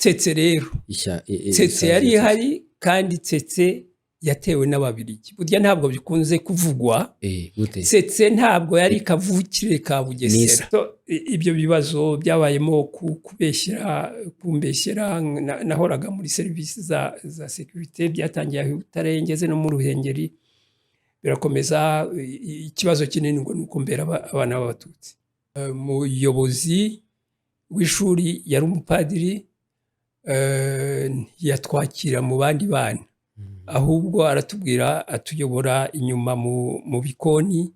Tsetse rero, Tsetse yari ihari, kandi Tsetse yatewe n'Ababirigi. Burya ntabwo bikunze kuvugwa. Gute? Tsetse ntabwo yari kavukire ka Bugesera. So, ibyo bibazo byabayemo kubeshyera, kumbeshyera. Nahoraga muri serivisi za sécurité. Byatangiye aho i Butare, ngeze no mu Ruhengeri birakomeza. Ikibazo kinini ngo ni uko mbera abana b'Abatutsi. Umuyobozi w'ishuri yari umupadiri, ntiyatwakira mu bandi bana, ahubwo aratubwira, atuyobora inyuma mu bikoni,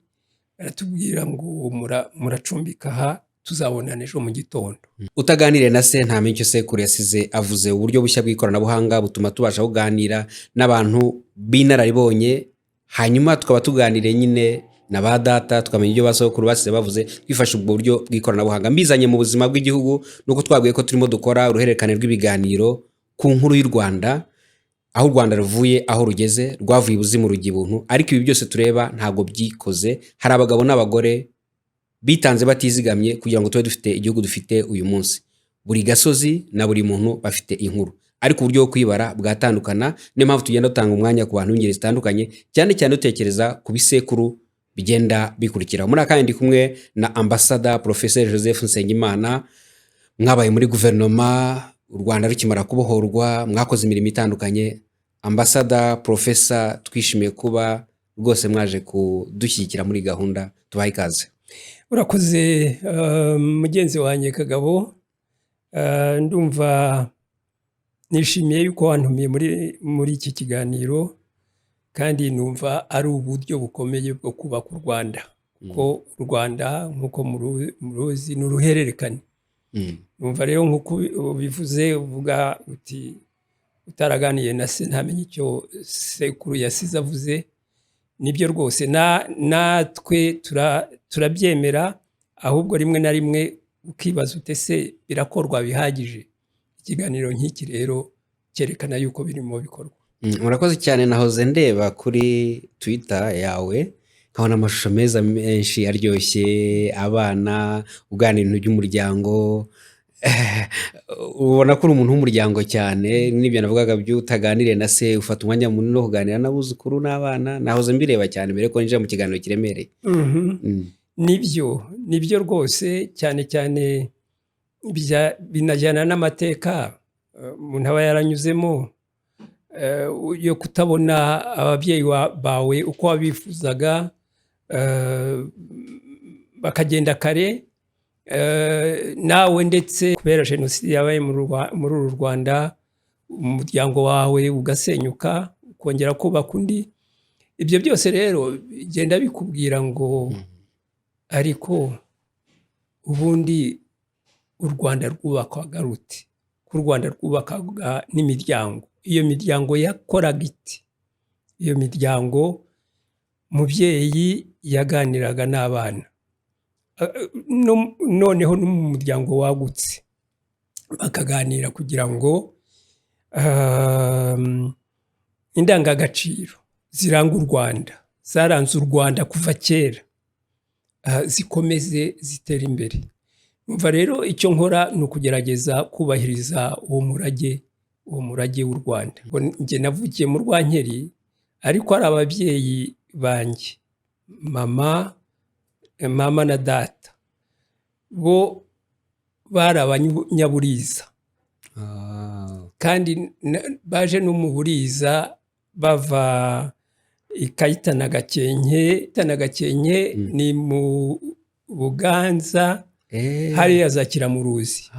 aratubwira ngo muracumbika aha, tuzabonana ejo mu gitondo. Utaganiriye na se ntamenya icyo sekuru yasize avuze. Uburyo bushya bw'ikoranabuhanga butuma tubasha kuganira n'abantu b'inararibonye, hanyuma tukaba tuganiriye nyine na ba data, tukamenya ibyo ba sokuru basize bavuze twifashe ubwo buryo bw'ikoranabuhanga. Mbizanye mu buzima bw'igihugu, nuko twabwiye ko turimo dukora uruhererekane rw'ibiganiro ku nkuru y'u Rwanda, aho u Rwanda ruvuye, aho rugeze. Rwavuye ibuzimu rujya ibuntu, ariko ibi byose tureba ntabwo byikoze. Hari abagabo n'abagore bitanze batizigamye kugira ngo tube dufite igihugu dufite uyu munsi. Buri gasozi na buri muntu bafite inkuru, ariko uburyo bwo kwibara bwatandukana. Niyo mpamvu tugenda dutanga umwanya ku bantu b'ingeri zitandukanye, cyane cyane dutekereza ku bisekuru bigenda bikurikira. Muri aka kanya ndi kumwe na Ambassador Professor Joseph Nsengimana. Mwabaye muri guverinoma u Rwanda rukimara kubohorwa, mwakoze imirimo itandukanye. Ambassador Professor, twishimiye kuba rwose mwaje kudushyigikira muri gahunda. Tubahe ikaze. Urakoze, mugenzi wanjye Kagabo. Ndumva nishimiye yuko wantumiye muri iki kiganiro, kandi numva ari uburyo bukomeye bwo kubaka u Rwanda, kuko u Rwanda, nk'uko muruzi, ni uruhererekane. Numva rero, nk'uko ubivuze, uvuga uti utaraganiye na se ntamenye icyo sekuru yasize avuze, nibyo rwose. Natwe turabyemera, ahubwo rimwe na rimwe ukibaza ute se birakorwa bihagije? Ikiganiro nk'iki rero cyerekana yuko birimo bikorwa. Murakoze cyane. Nahoze ndeba kuri Twitter yawe, nkabona amashusho meza menshi aryoshye, abana, uganira ibintu by'umuryango. Ubona ko uri umuntu w'umuryango cyane. N'ibyo navugaga by'utaganiriye na se, ufata umwanya munini wo kuganira n'abuzukuru n'abana. Nahoze mbireba cyane mbere ko ninjira mu kiganiro kiremereye. Nibyo, nibyo rwose, cyane cyane binajyana n'amateka umuntu aba yaranyuzemo, yo kutabona ababyeyi bawe uko wabifuzaga, bakagenda kare, nawe ndetse kubera jenoside yabaye muri uru Rwanda, umuryango wawe ugasenyuka, ukongera kubaka undi. Ibyo byose rero bigenda bikubwira ngo ariko ubundi u Rwanda rwubakwaga rute? Ko u Rwanda rwubakwaga n'imiryango, iyo miryango yakoraga iti? Iyo miryango, umubyeyi yaganiraga n'abana. Noneho no mu muryango wagutse bakaganira kugira ngo indangagaciro ziranga u Rwanda, zaranze u Rwanda kuva kera, zikomeze zitere imbere. Umva rero, icyo nkora ni ukugerageza kubahiriza uwo murage w'u Rwanda. Njye navukiye mu Rwankeri, ariko ari ababyeyi banjye, mama na data, bo bari Abanyaburiza. Kandi baje no mu Buriza bava i Kayita na Gakenke. Kayita na Gakenke ni mu Buganza, hariya za Kiramuruzi.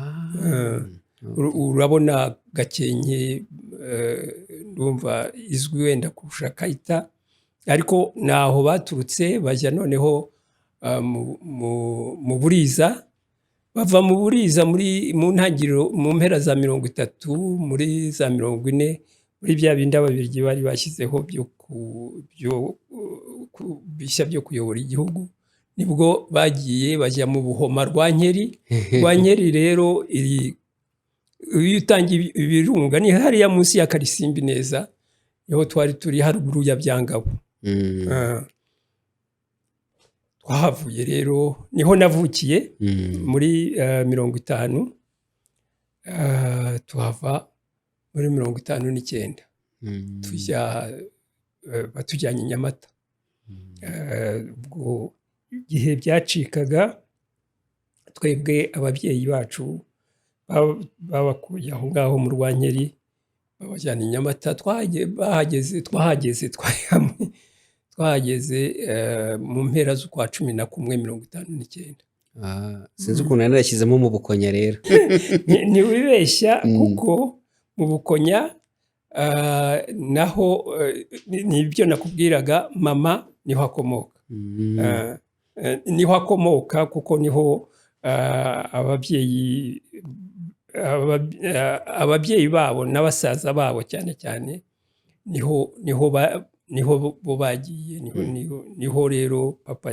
Urabona Gakenke, ndumva izwi wenda kurusha Kayita, ariko naho baturutse bajya noneho mu Buriza. Bava mu Buriza mu ntangiriro, mu mpera za 30, muri za 40, muri bya bindi Ababiligi bari bashyizeho bishya byo kuyobora igihugu. Nibwo bagiye bajya mu Buhoma, Rwankeri. Rwankeri rero iri, iyo utangiye ibirunga, ni hariya munsi ya Karisimbi neza, niho twari turi, haruguru ya Byangabo. Twahavuye rero, niho navukiye muri 50. Tuhava muri 59, tujya, batujyanye i Nyamata. Ubwo igihe byacikaga, twebwe ababyeyi bacu babakuye aho ngaho mu Rwankeri, babajyana i Nyamata. Bahageze, twahageze, twari hamwe, twahageze mu mpera z'ukwa 11 59. Ah, sinzi ukuntu nari narashyizemo mu Bukonya rero. Ntiwibeshya, kuko mu Bukonya naho ni ibyo nakubwiraga, mama niho akomoka. Niho akomoka kuko niho ababyeyi babo n'abasaza babo cyane cyane niho bo bagiye, niho rero papa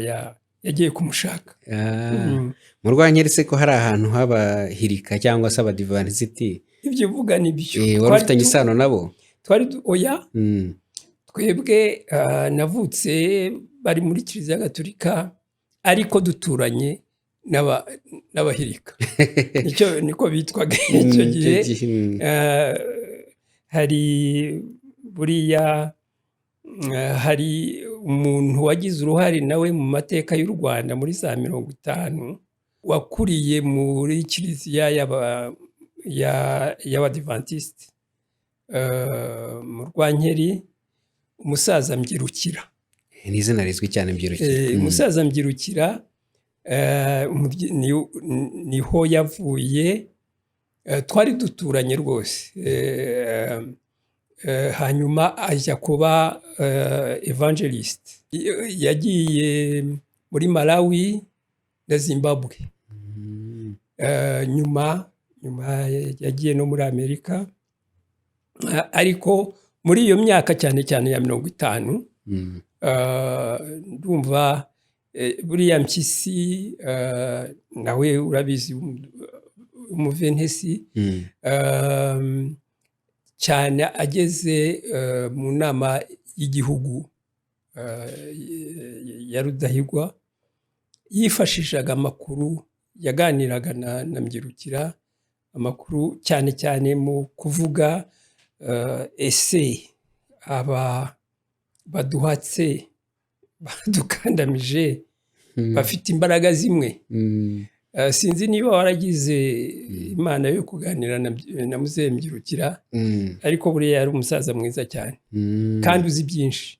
yagiye kumushaka. Mu Rwankeri se ko hari ahantu h'abahirika cyangwa se abadivantisiti? Ibyo uvuga ni byo. Wari Twari ufitanye isano nabo? Oya. Twebwe navutse bari muri Kiliziya Gatolika, ariko duturanye n'abahirika, nicyo niko bitwaga icyo gihe. Icyo gihe. Hari buriya hari umuntu wagize uruhare nawe mu mateka y'u Rwanda muri za 50, wakuriye muri kiliziya y'abadivantisiti mu Rwankeri, umusaza Mbyirukira. Ni izina rizwi cyane, Mbyirukira. Umusaza Mbyirukira niho yavuye, twari duturanye rwose. Hanyuma ajya kuba evangelist, yagiye muri Malawi na Zimbabwe. Nyuma yagiye no muri Amerika. Ariko muri iyo myaka cyane cyane ya 50, ndumva buriya Mpyisi nawe urabizi, umuventesi, cyane ageze mu nama y'igihugu ya Rudahigwa, yifashishaga amakuru yaganiraga na Mbyirukira, amakuru cyane cyane mu kuvuga ese aba baduhatse, badukandamije, bafite imbaraga zimwe? Sinzi niba waragize imana yo kuganira na muzehe Mbyirukira, ariko buriya yari umusaza mwiza cyane kandi uzi byinshi.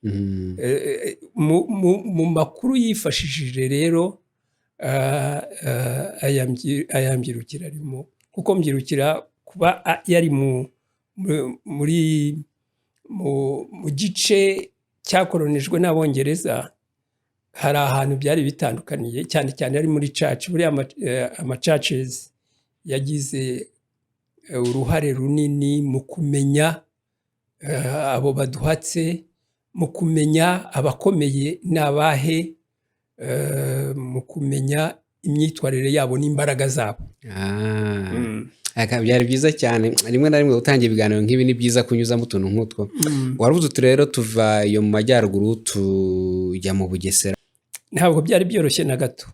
Mu makuru yifashishije rero aya Mbyirukira arimo, kuko Mbyirukira kuba yari muri mu gice cyakoronijwe n'Abongereza, hari ahantu byari bitandukaniye cyane cyane ari muri church. Buriya ama churches yagize uruhare runini mu kumenya abo baduhatse, mu kumenya abakomeye n'abahe, mu kumenya imyitwarire yabo n'imbaraga zabo. Aka byari byiza cyane. Rimwe na rimwe gutangira ibiganiro nk'ibi ni byiza kunyuzamo utuntu nk'utwo. Waravuze uti rero tuva iyo mu majyaruguru tujya mu Bugesera. Ntabwo byari byoroshye na gato,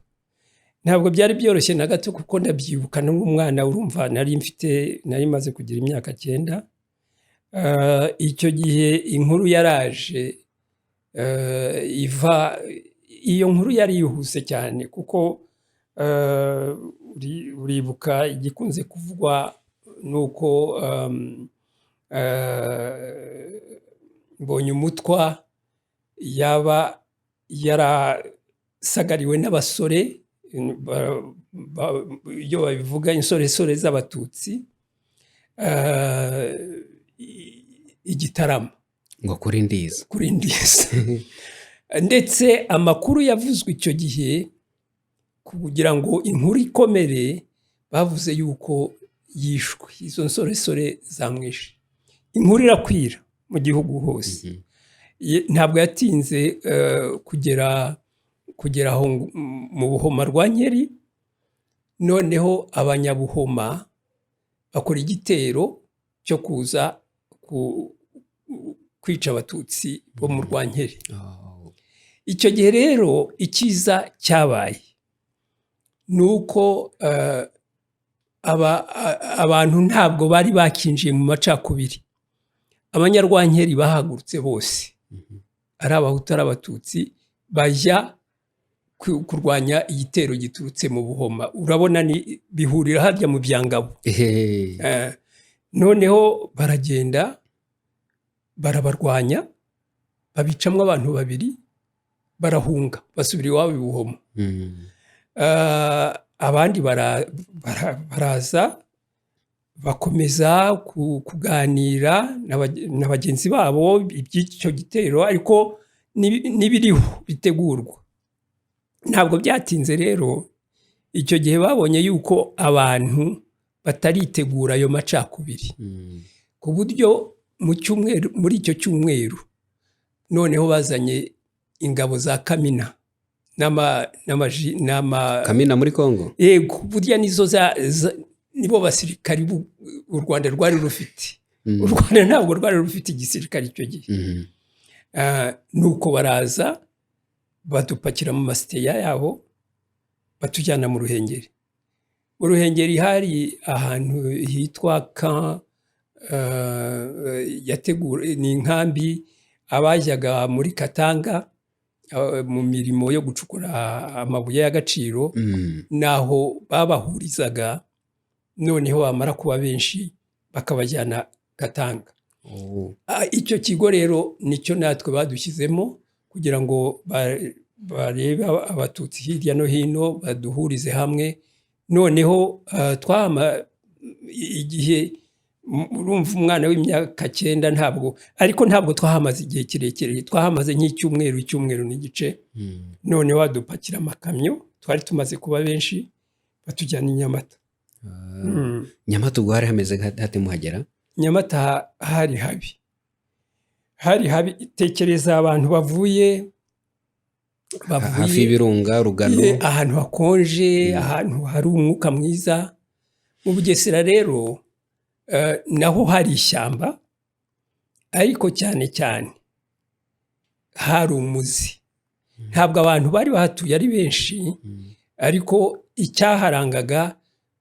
ntabwo byari byoroshye na gato, kuko ndabyibuka n'umwana, urumva nari mfite, nari maze kugira imyaka 9. Icyo gihe inkuru yaraje, iva, iyo nkuru yari yihuse cyane, kuko uribuka igikunze kuvugwa ni uko Mbonyumutwa yaba yarasagariwe n'abasore, iyo babivuga insoresore z'Abatutsi i Gitarama. Ngo kuri Ndiza. Kuri Ndiza. Ndetse amakuru yavuzwe icyo gihe, kugira ngo inkuru ikomere, bavuze yuko yishwe, izo nsoresore zamwishe. Inkuru irakwira mu gihugu hose. Ntabwo yatinze kugera aho mu Buhoma rwa Nkeri. Noneho Abanyabuhoma bakora igitero cyo kuza kwica Abatutsi bo mu Rwankeri. Icyo gihe rero icyiza cyabaye ni uko abantu ntabwo bari bakinjiye mu macakubiri. Abanyarwankeri bahagurutse bose, ari Abahutu ari Abatutsi, bajya kurwanya igitero giturutse mu Buhoma. Urabona ni bihurira harya mu Byangabo. Noneho baragenda barabarwanya, babicamwo abantu babiri, barahunga basubira iwabo i Buhoma. Abandi baraza bakomeza kuganira na bagenzi babo iby'icyo gitero, ariko n'ibiriho bitegurwa. Ntabwo byatinze rero, icyo gihe babonye yuko abantu bataritegura ayo macakubiri, ku buryo mu cyumweru, muri icyo cyumweru noneho bazanye ingabo za Kamina n'ama n'amaji n'ama Kamina muri Congo? Yego, burya nizo nibo basirikari u Rwanda rwari rufite. U Rwanda ntabwo rwari rufite igisirikare icyo gihe. Nuko baraza badupakira mu masiteya yabo, batujyana mu Ruhengeri. Mu Ruhengeri hari ahantu hitwa camp yategura, ni inkambi abajyaga muri Katanga mu mirimo yo gucukura amabuye y'agaciro, naho babahurizaga, noneho bamara kuba benshi bakabajyana Katanga. Icyo kigo rero nicyo natwe badushyizemo kugira ngo barebe Abatutsi hirya no hino, baduhurize hamwe. Noneho twama igihe, urumva umwana w'imyaka 9 ntabwo, ariko ntabwo twahamaze igihe kirekire, twahamaze nk'icyumweru, icyumweru n'igice. Noneho badupakira amakamyo, twari tumaze kuba benshi, batujyana i Nyamata. Nyamata ubwo hari hameze hate muhagera? Nyamata hari habi, hari habi. Tekereza abantu bavuye hafi y'ibirunga, Rugano. Ahantu hakonje, ahantu hari umwuka mwiza. Mu Bugesera rero naho hari ishyamba, ariko cyane cyane hari umuzi. Ntabwo abantu bari bahatuye ari benshi, ariko icyaharangaga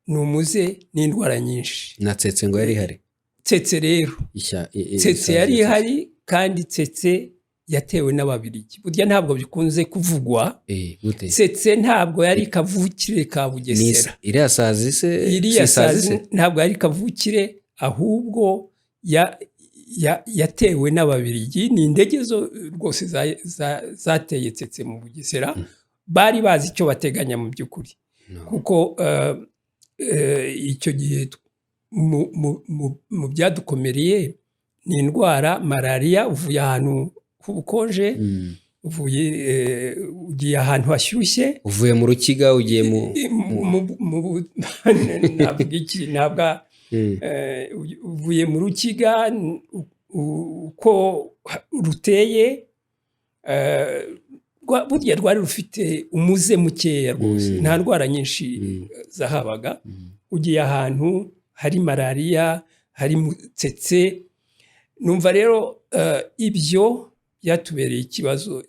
ni umuze n'indwara nyinshi. Na tsetse ngo yari ihari? Tsetse rero, tsetse isazi yari tsetse. ihari, kandi tsetse yatewe n'Ababirigi. Burya ntabwo bikunze kuvugwa. Gute? Tsetse ntabwo yari kavukire ka Ni Bugesera. Iriya sazi se? Iriya Si isazi sazi se? ntabwo yari kavukire, ahubwo yatewe n'Ababirigi. Ni indege zo rwose zateye tsetse mu Bugesera. Bari bazi icyo bateganya mu by'ukuri, No. kuko icyo gihe mu byadukomereye ni indwara malariya. Uvuye ahantu h'ubukonje, uvuye ugiye ahantu hashyushye. Uvuye mu Rukiga ugiye mu Navuga iki, ntabwo uvuye mu Rukiga uko ruteye, burya rwari rufite umuze mukeya rwose, nta ndwara nyinshi zahabaga. Ugiye ahantu hari malariya, hari tsetse. Numva rero ibyo byatubereye ikibazo,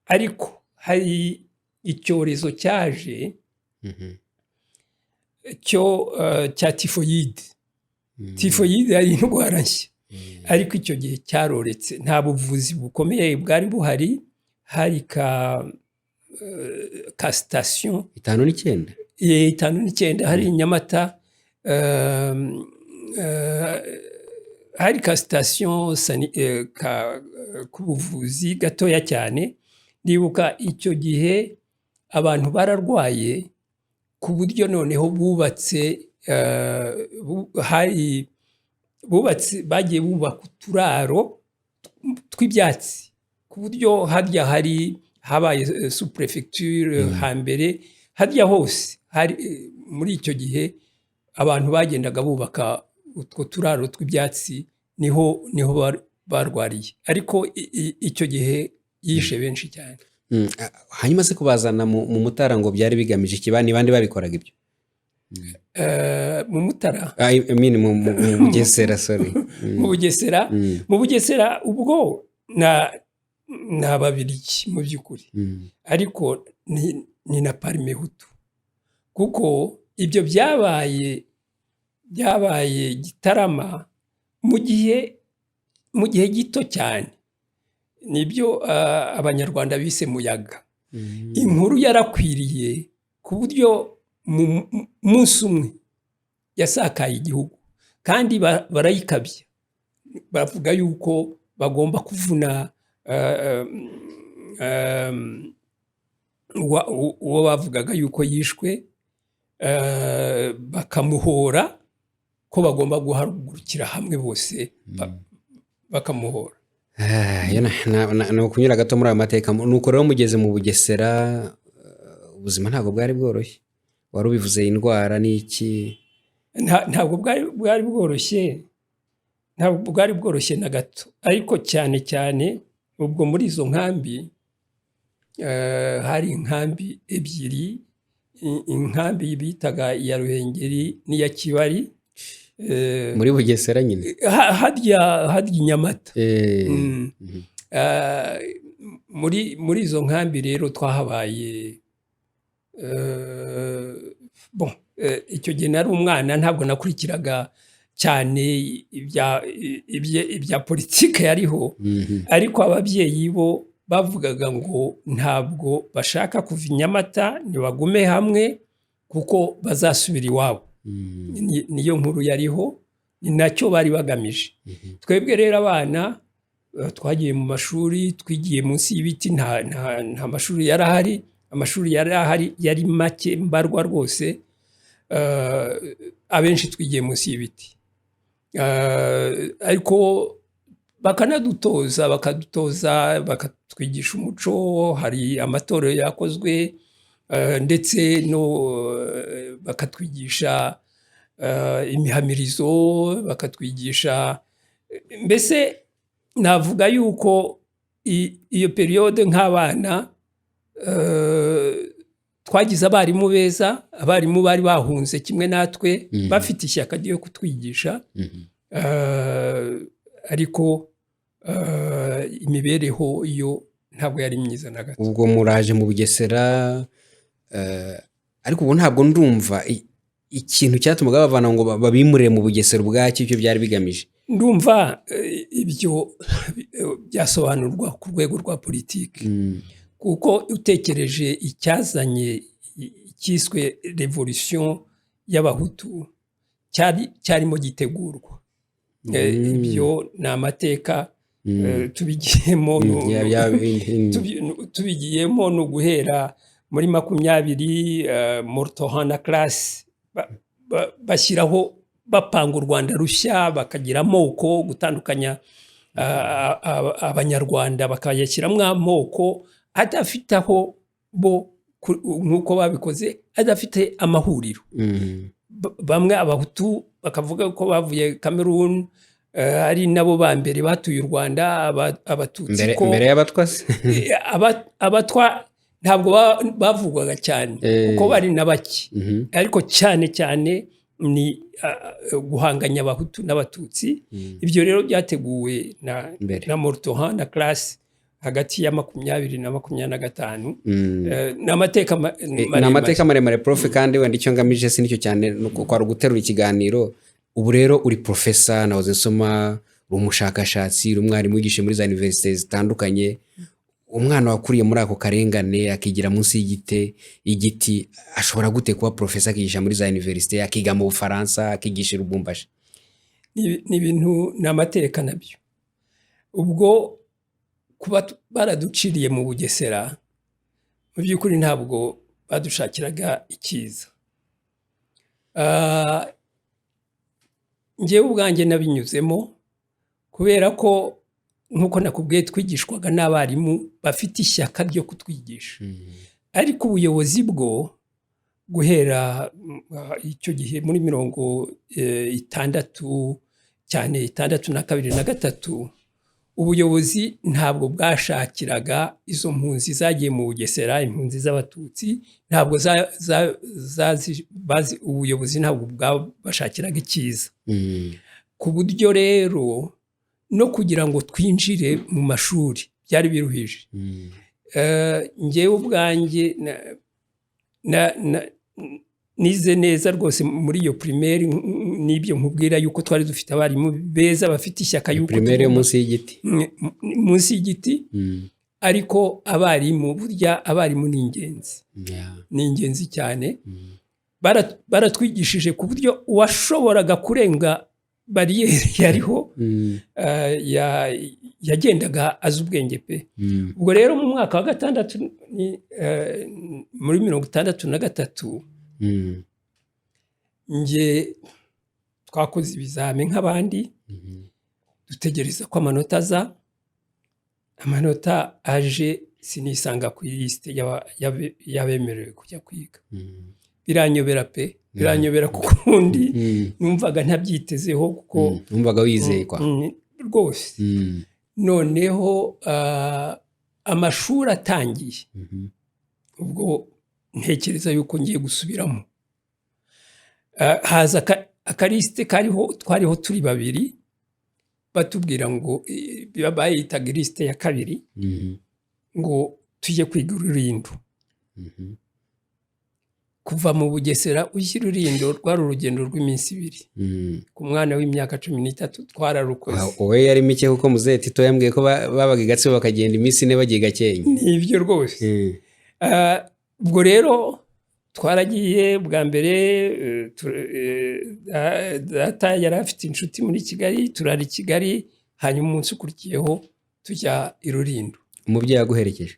ariko hari icyorezo cyaje cyo cya tifoyide. Tifoyide yari indwara nshya, ariko icyo gihe cyaroretse, nta buvuzi bukomeye bwari buhari. Hari ka sitasiyo. 59? 59, hari i Nyamata, hari ka sitasiyo k'ubuvuzi gatoya cyane. Ndibuka icyo gihe abantu bararwaye ku buryo noneho bubatse hari bubatse, bagiye bubaka uturaro tw'ibyatsi, ku buryo harya hari habaye sous-préfecture hambere, harya hose hari muri icyo gihe abantu bagendaga bubaka utwo turaro tw'ibyatsi, niho barwariye. Ariko icyo gihe yishe benshi cyane. Hanyuma se kubazana mu Mutara ngo byari bigamije iki? Ni bande babikoraga ibyo? Mu Mutara? I mean mu Bugesera, sorry. Mu Bugesera. Mu Bugesera ubwo ni Ababirigi mu by'ukuri, ariko ni na Parmehutu, kuko Ibyo byabaye Gitarama mu gihe gito cyane. Nibyo Abanyarwanda bise muyaga. Inkuru yarakwiriye ku buryo mu munsi umwe yasakaye igihugu, kandi barayikabya, bavuga yuko bagomba kuvuna uwo bavugaga yuko yishwe, bakamuhora, ko bagomba guhagurukira hamwe bose bakamuhora. Ni ukunyura gato muri ayo mateka. Nuko rero mugeze mu Bugesera, ubuzima ntabwo bwari bworoshye, wari ubivuze, indwara n'iki. Ntabwo bwari bworoshye, ntabwo bwari bworoshye na gato. Ariko cyane cyane ubwo muri izo nkambi, hari inkambi ebyiri, inkambi bitaga iya Ruhengeri n'iya Kibari. Muri Bugesera nyine? Harya i Nyamata. Muri izo nkambi rero twahabaye, bon, icyo gihe nari umwana, ntabwo nakurikiraga cyane ibya politike yariho. Ariko ababyeyi bo bavugaga ngo ntabwo bashaka kuva i Nyamata, nibagume hamwe kuko bazasubira iwabo. Niyo nkuru yariho, ni nacyo bari bagamije. Twebwe rero abana, twagiye mu mashuri, twigiye munsi y'ibiti. Nta mashuri yari ahari. Amashuri yari ahari yari make mbarwa rwose. Abenshi twigiye munsi y'ibiti. Ariko bakanadutoza, bakadutoza, bakatwigisha umuco. Hari amatorero yakozwe, ndetse no bakatwigisha imihamirizo, bakatwigisha. Mbese navuga yuko iyo période nk'abana, twagize abarimu beza, abarimu bari bahunze kimwe natwe, bafite ishyaka ryo kutwigisha. Ariko imibereho yo ntabwo yari myiza na gato. Ubwo muraje mu Bugesera, ariko ubu ntabwo ndumva ikintu cyatumaga babavana ngo babimurire mu Bugesera ubwacyo, icyo byari bigamije. Ndumva ibyo byasobanurwa ku rwego rwa politiki, kuko utekereje icyazanye icyiswe révolution y'Abahutu cyari cyarimo gitegurwa. Ibyo ni amateka, tubigiyemo tubigiyemo ni uguhera muri 20 Mortehan na Classe bashyiraho, bapanga u Rwanda rushya, bakagira amoko, gutandukanya Abanyarwanda, bakayashyiramo amoko adafite aho bo nk'uko babikoze, adafite amahuriro. Bamwe Abahutu bakavuga ko bavuye Cameroon, ari nabo ba mbere batuye u Rwanda, Abatutsi mbere ko mbere y'Abatwa se? Abatwa ntabwo bavugwaga cyane kuko bari na bake. Ariko cyane cyane ni guhanganya Abahutu n'Abatutsi. Ibyo rero byateguwe na Mbere. na Mortehan na Classe hagati ya 20 na 25. Ni amateka Ni maremare. amateka maremare, prof, kandi wenda icyo ngamije si nicyo cyane, ni uko kwari uguterura ikiganiro. Ubu rero uri profesa, nahoze nsoma, uri umushakashatsi, uri umwarimu wigisha muri za université zitandukanye. Umwana wakuriye muri ako karengane, akigira munsi y'igiti, ashobora gute kuba profesa, akigisha muri za université, akiga mu Bufaransa, akigisha i Lubumbashi? Ni ibintu, ni amateka nabyo. Ubwo kuba baraduciriye mu Bugesera, mu by'ukuri ntabwo badushakiraga icyiza. Njyewe ubwanjye nabinyuzemo, kubera ko nk'uko nakubwiye twigishwaga n'abarimu bafite ishyaka ryo kutwigisha. Ariko ubuyobozi bwo guhera icyo gihe muri 60, cyane 62 na 3, ubuyobozi ntabwo bwashakiraga izo mpunzi zagiye mu Bugesera, impunzi z'Abatutsi, ntabwo ubuyobozi ntabwo bwabashakiraga icyiza. Ku buryo rero no kugira ngo twinjire mu mashuri byari biruhije. Njyewe ubwanjye Nize neza rwose muri iyo primaire, n'ibyo nkubwira yuko twari dufite abarimu beza bafite ishyaka yuko Primaire yo tugomba- munsi y'igiti. Munsi y'igiti. Ariko abarimu, burya abarimu ni ingenzi, ni ingenzi cyane. Baratwigishije ku buryo uwashoboraga kurenga bariyeri yariho yagendaga azi ubwenge pe. Ubwo rero mu mwaka wa gatandatu muri 63, nge twakoze ibizami nk'abandi, dutegereza ko amanota aza. Amanota aje, sinisanga ku ilisite y'abemerewe kujya kwiga. Biranyobera pe, biranyobera, kuko ubundi numvaga ntabyitezeho kuko Wumvaga wizeye kwa Rwose. Noneho amashuri atangiye, ubwo ntekereza yuko ngiye gusubiramo. Haza akalisite kariho, twariho turi babiri, batubwira ngo bayitaga ilisite ya kabiri, ngo tujye kwiga Ururindo. Kuva mu Bugesera ushyira Ururindo rwari urugendo rw'iminsi 2. Ku mwana w'imyaka 13 twararukoze. Wowe yari mike, kuko muzehe Tito yambwiye ko babaga i Gatsibo bakagenda iminsi 4 bagiye Gakenke. Nibyo rwose. Ubwo rero twaragiye bwa mbere, data yari afite inshuti muri Kigali, turara i Kigali, hanyuma umunsi ukurikiyeho tujya i Rurindo. Umubyeyi aguherekeje?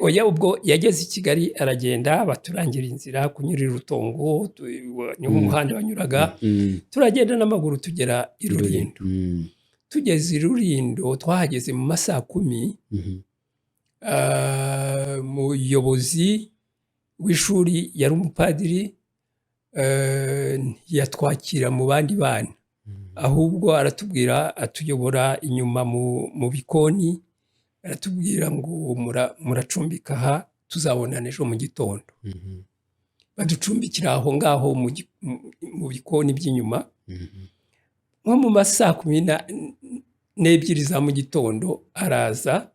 Oya, ubwo yageze i Kigali aragenda, baturangira inzira kunyura i Rutongo, niho umuhanda wanyuraga. Turagenda n'amaguru tugera i Rurindo. Tugeze i Rurindo, twahageze mu ma saa 10. Umuyobozi w'ishuri yari umupadiri, ntiyatwakira mu bandi bana, ahubwo aratubwira, atuyobora inyuma mu bikoni, aratubwira ngo muracumbika aha, tuzabonana ejo mu gitondo. Baducumbikira aho ngaho mu bikoni by'inyuma. Nko mu ma saa 12 za mu gitondo araza,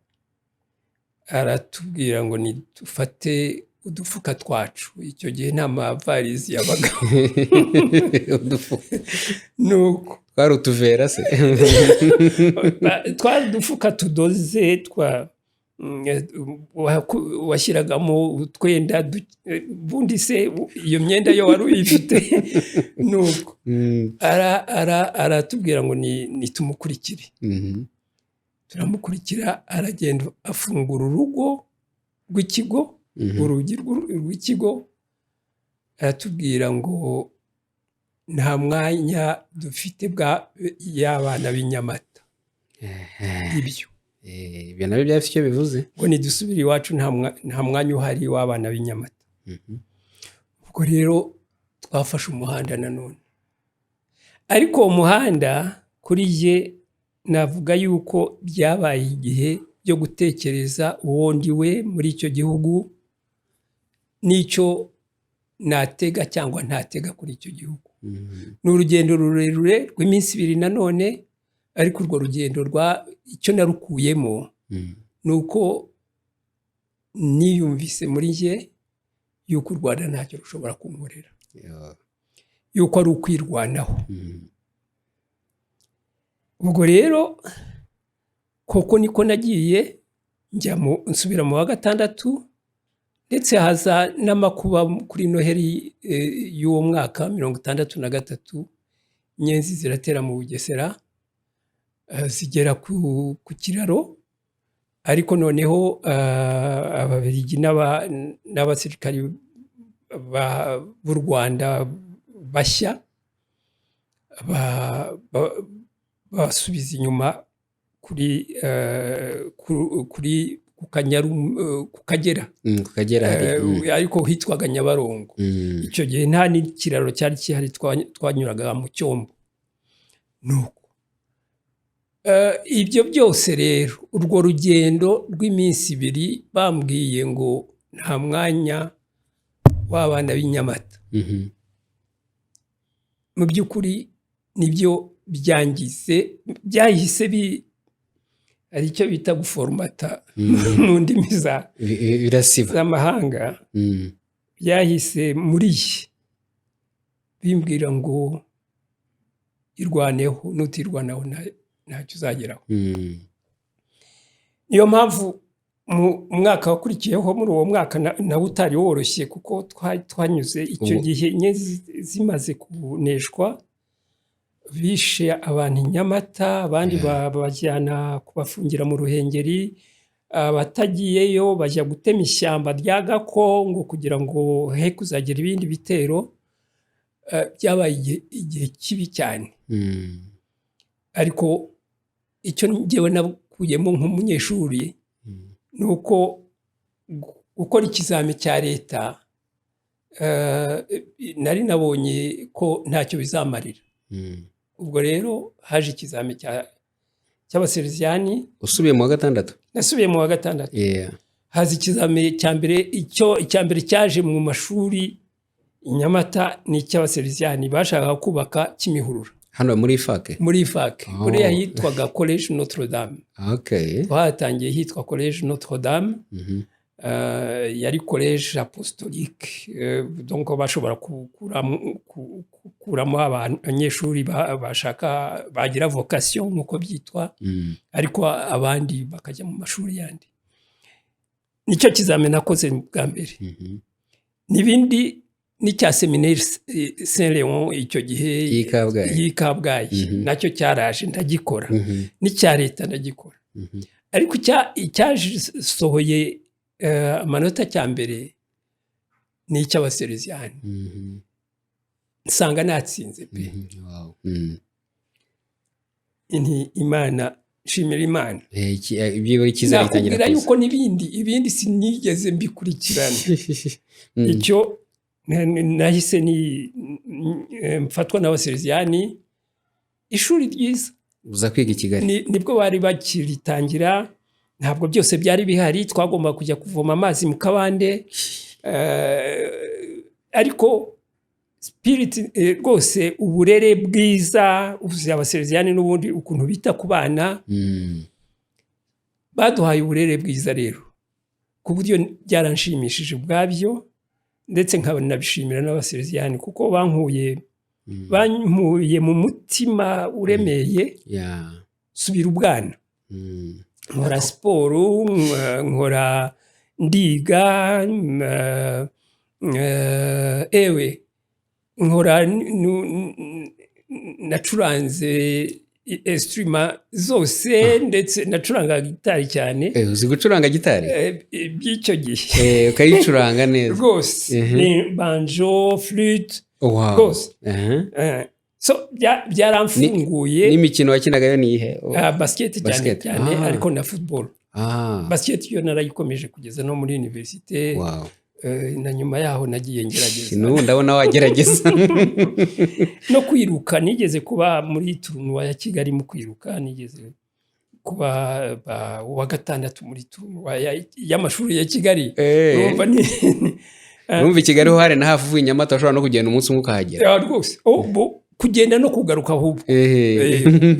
aratubwira ngo nidufate udufuka twacu. Icyo gihe nta mavarizi yabagaho. Udufuka? Nuko Twari utuvera se? Twari udufuka tudoze twa washyiragamo utwenda, ubundi se iyo myenda yo wari uyifite? Nuko aratubwira ngo nitumukurikire. Turamukurikira, aragenda afungura urugo rw'ikigo, urugi rw'ikigo, aratubwira ngo nta mwanya dufite bwa y'abana b'i Nyamata. Ibyo Ibyo nabyo byaba bifite icyo bivuze. Ngo nidusubire iwacu, nta mwanya uhari w'abana b'i Nyamata. Ubwo rero twafashe umuhanda nanone, ariko uwo muhanda kuri jye navuga yuko byabaye igihe byo gutekereza uwo ndi we muri icyo gihugu n'icyo natega cyangwa ntatega kuri icyo gihugu. Ni urugendo rurerure rw'iminsi 2 nanone, ariko urwo rugendo rwa icyo narukuyemo ni uko niyumvise muri njye yuko u Rwanda ntacyo rushobora kunkorera, yuko ari ukwirwanaho. Ubwo rero koko niko nagiye njya nsubira mu wa gatandatu, ndetse haza n'amakuba kuri Noheli y'uwo mwaka 63, inyenzi ziratera mu Bugesera, zigera ku kiraro, ariko noneho Ababiligi n'abasirikari b'u Rwanda bashya basubiza inyuma kuri ku Kanyaru, ku Kagera. Ku Kagera hari. Ariko hitwaga Nyabarongo. Icyo gihe nta n'ikiraro cyari gihari, twanyuraga mu cyombo. Nuko ibyo byose rero, urwo rugendo rw'iminsi 2 bambwiye ngo nta mwanya w'abana b'i Nyamata, mu by'ukuri nibyo byangize, byahise bi hari icyo bita guforomata mu ndimi Birasiba. z'amahanga. Byahise muri ye Bimbwira ngo irwaneho, nutirwanaho ntacyo uzageraho. Niyo mpamvu mu mwaka wakurikiyeho, muri uwo mwaka nawo utari woroshye, kuko twanyuze icyo gihe inyenzi zimaze kuneshwa, bishe abantu i Nyamata, abandi babajyana kubafungira mu Ruhengeri, abatagiyeyo bajya gutema ishyamba rya Gako ngo kugira ngo he kuzagira ibindi bitero. Byabaye igihe kibi cyane. Ariko icyo njyewe nakuyemo nk'umunyeshuri ni uko gukora ikizami cya leta nari nabonye ko ntacyo bizamarira. Ubwo rero haje ikizami cy'abaseriviyani. Usubiye mu wa gatandatu? Nasubiye mu wa gatandatu. Haza ikizami cya mbere. Icyo icya mbere cyaje mu mashuri i Nyamata ni icy'abaseriviyani bashakaga kubaka Kimihurura. Hano muri IFAK? Muri IFAK. Oh. Buriya hitwaga Collège Notre Dame. Twahatangiye hitwa Collège Notre Dame. Yari collège apostolique, donc bashobora gukuramo abanyeshuri bashaka bagira vocation nk'uko byitwa, ariko abandi bakajya mu mashuri yandi. Nicyo kizami nakoze bwa mbere. N'ibindi n'icya séminaire Saint Léon icyo gihe y'i Kabgayi. Y'i Kabgayi. Nacyo cyaraje ndagikora. N'icya leta ndagikora. Ariko icyasohoye amanota cya mbere ni icy'abasereziyani. Nsanga natsinze pe. Nti Imana, nshimira Imana. Byibura icyizere gitangira Nakubwira kuza. yuko n'ibindi ibindi sinigeze mbikurikirana. Icyo nahise ni mfatwa n'abasereziyani, ishuri ryiza. Uza kwiga i Kigali. Nibwo bari bakiritangira, ntabwo byose byari bihari, twagomba kujya kuvoma amazi mu kabande. Ariko spirit, rwose uburere bwiza, uzi abasereziyani n'ubundi ukuntu bita ku bana. Baduhaye uburere bwiza rero ku buryo byaranshimishije ubwabyo, ndetse nkanabishimira n'abasereziyani kuko bankuye mu mutima uremeye, subira ubwana. Nkora siporo, nkora, ndiga, ewe nkora nacuranze instrument zose, ndetse nacuranga gitari cyane. Uzi gucuranga gitari? By'icyo gihe. Ukayicuranga neza? Rwose. Ni banjo, flûte, rwose. So byaramfunguye. N'imikino wakinaga yo ni iyihe? Ah, basket cyane. Basket. Cyane. Ariko na football. Basket yo narayikomeje kugeza no muri université. Na nyuma yaho nagiye ngerageza. N'ubu ndabona wagerageza. No kwiruka, nigeze kuba muri tournoi ya Kigali mu kwiruka, nigeze kuba uwa gatandatu muri tournoi y'amashuri ya Kigali. Urumva ni Urumva i Kigali ho hari na hafi, uvuye i Nyamata ushobora no kugenda umunsi umwe ukahagera. Ah, rwose. Oh, kugenda no kugaruka ahubwo.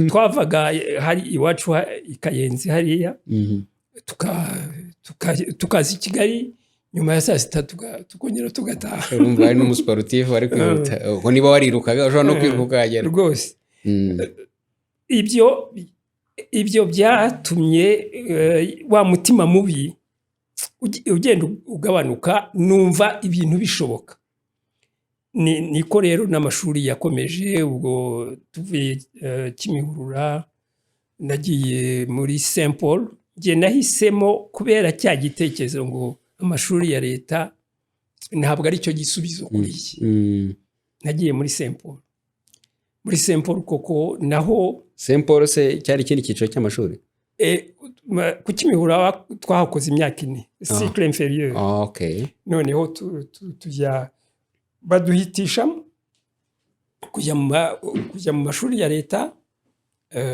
Twavaga hari iwacu i Kayenzi hariya, tukaza i Kigali nyuma ya saa sita, tukongera tugataha. Urumva hari n'umusiporutifu wari kwihuta, ubwo niba warirukaga ushobora no kwiruka ukahagera. Rwose. Ibyo byatumye wa mutima mubi ugenda ugabanuka, numva ibintu bishoboka. Niko rero n'amashuri yakomeje. Ubwo tuvuye Kimihurura nagiye muri Saint Paul. Njye nahisemo kubera cya gitekerezo ngo amashuri ya leta ntabwo ari cyo gisubizo kuri iyi. Nagiye muri Saint Paul. Muri Saint Paul koko naho Saint Paul se cyari ikindi cyiciro cy'amashuri? Ku Kimihurura twahakoze imyaka 4, cycle inférieur. Noneho tujya baduhitishamo kujya mu mashuri ya leta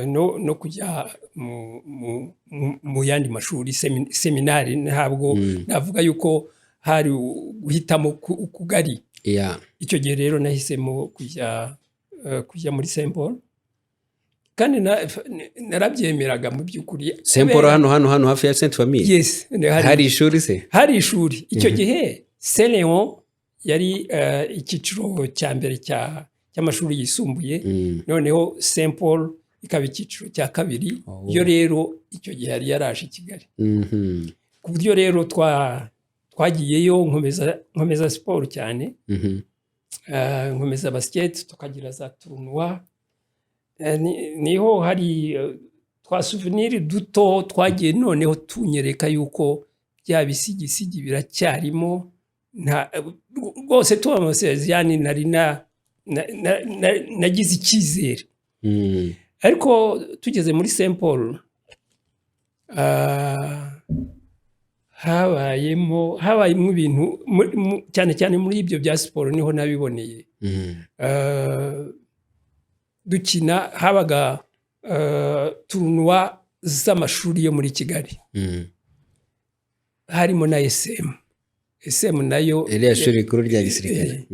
no kujya mu yandi mashuri seminari. Ntabwo navuga yuko hari guhitamo kugari. Icyo gihe rero nahisemo kujya muri Saint Paul, kandi narabyemeraga mu by'ukuri. Saint Paul hano hafi ya Saint Famille? Yes. Hari ishuri se? Hari ishuri icyo gihe, Saint Leon. Yari icyiciro cya mbere cy'amashuri yisumbuye, noneho Saint Paul ikaba icyiciro cya kabiri. Yo rero icyo gihe yari yaraje i Kigali, ku buryo rero twagiyeyo, nkomeza siporo cyane, nkomeza basket, tukagira za tournois. Niho hari twa souvenir duto twagiye noneho tunyereka yuko bya bisigisigi biracyarimo. Nta rwose tuba mu Salesiani nari nagize icyizere. Ariko tugeze muri Saint Paul, habayemo ibintu cyane cyane muri ibyo bya siporo niho nabiboneye. Dukina habaga tournoi z'amashuri yo muri Kigali, harimo na ESM. ESM nayo Iriya shuri rikuru rya gisirikare.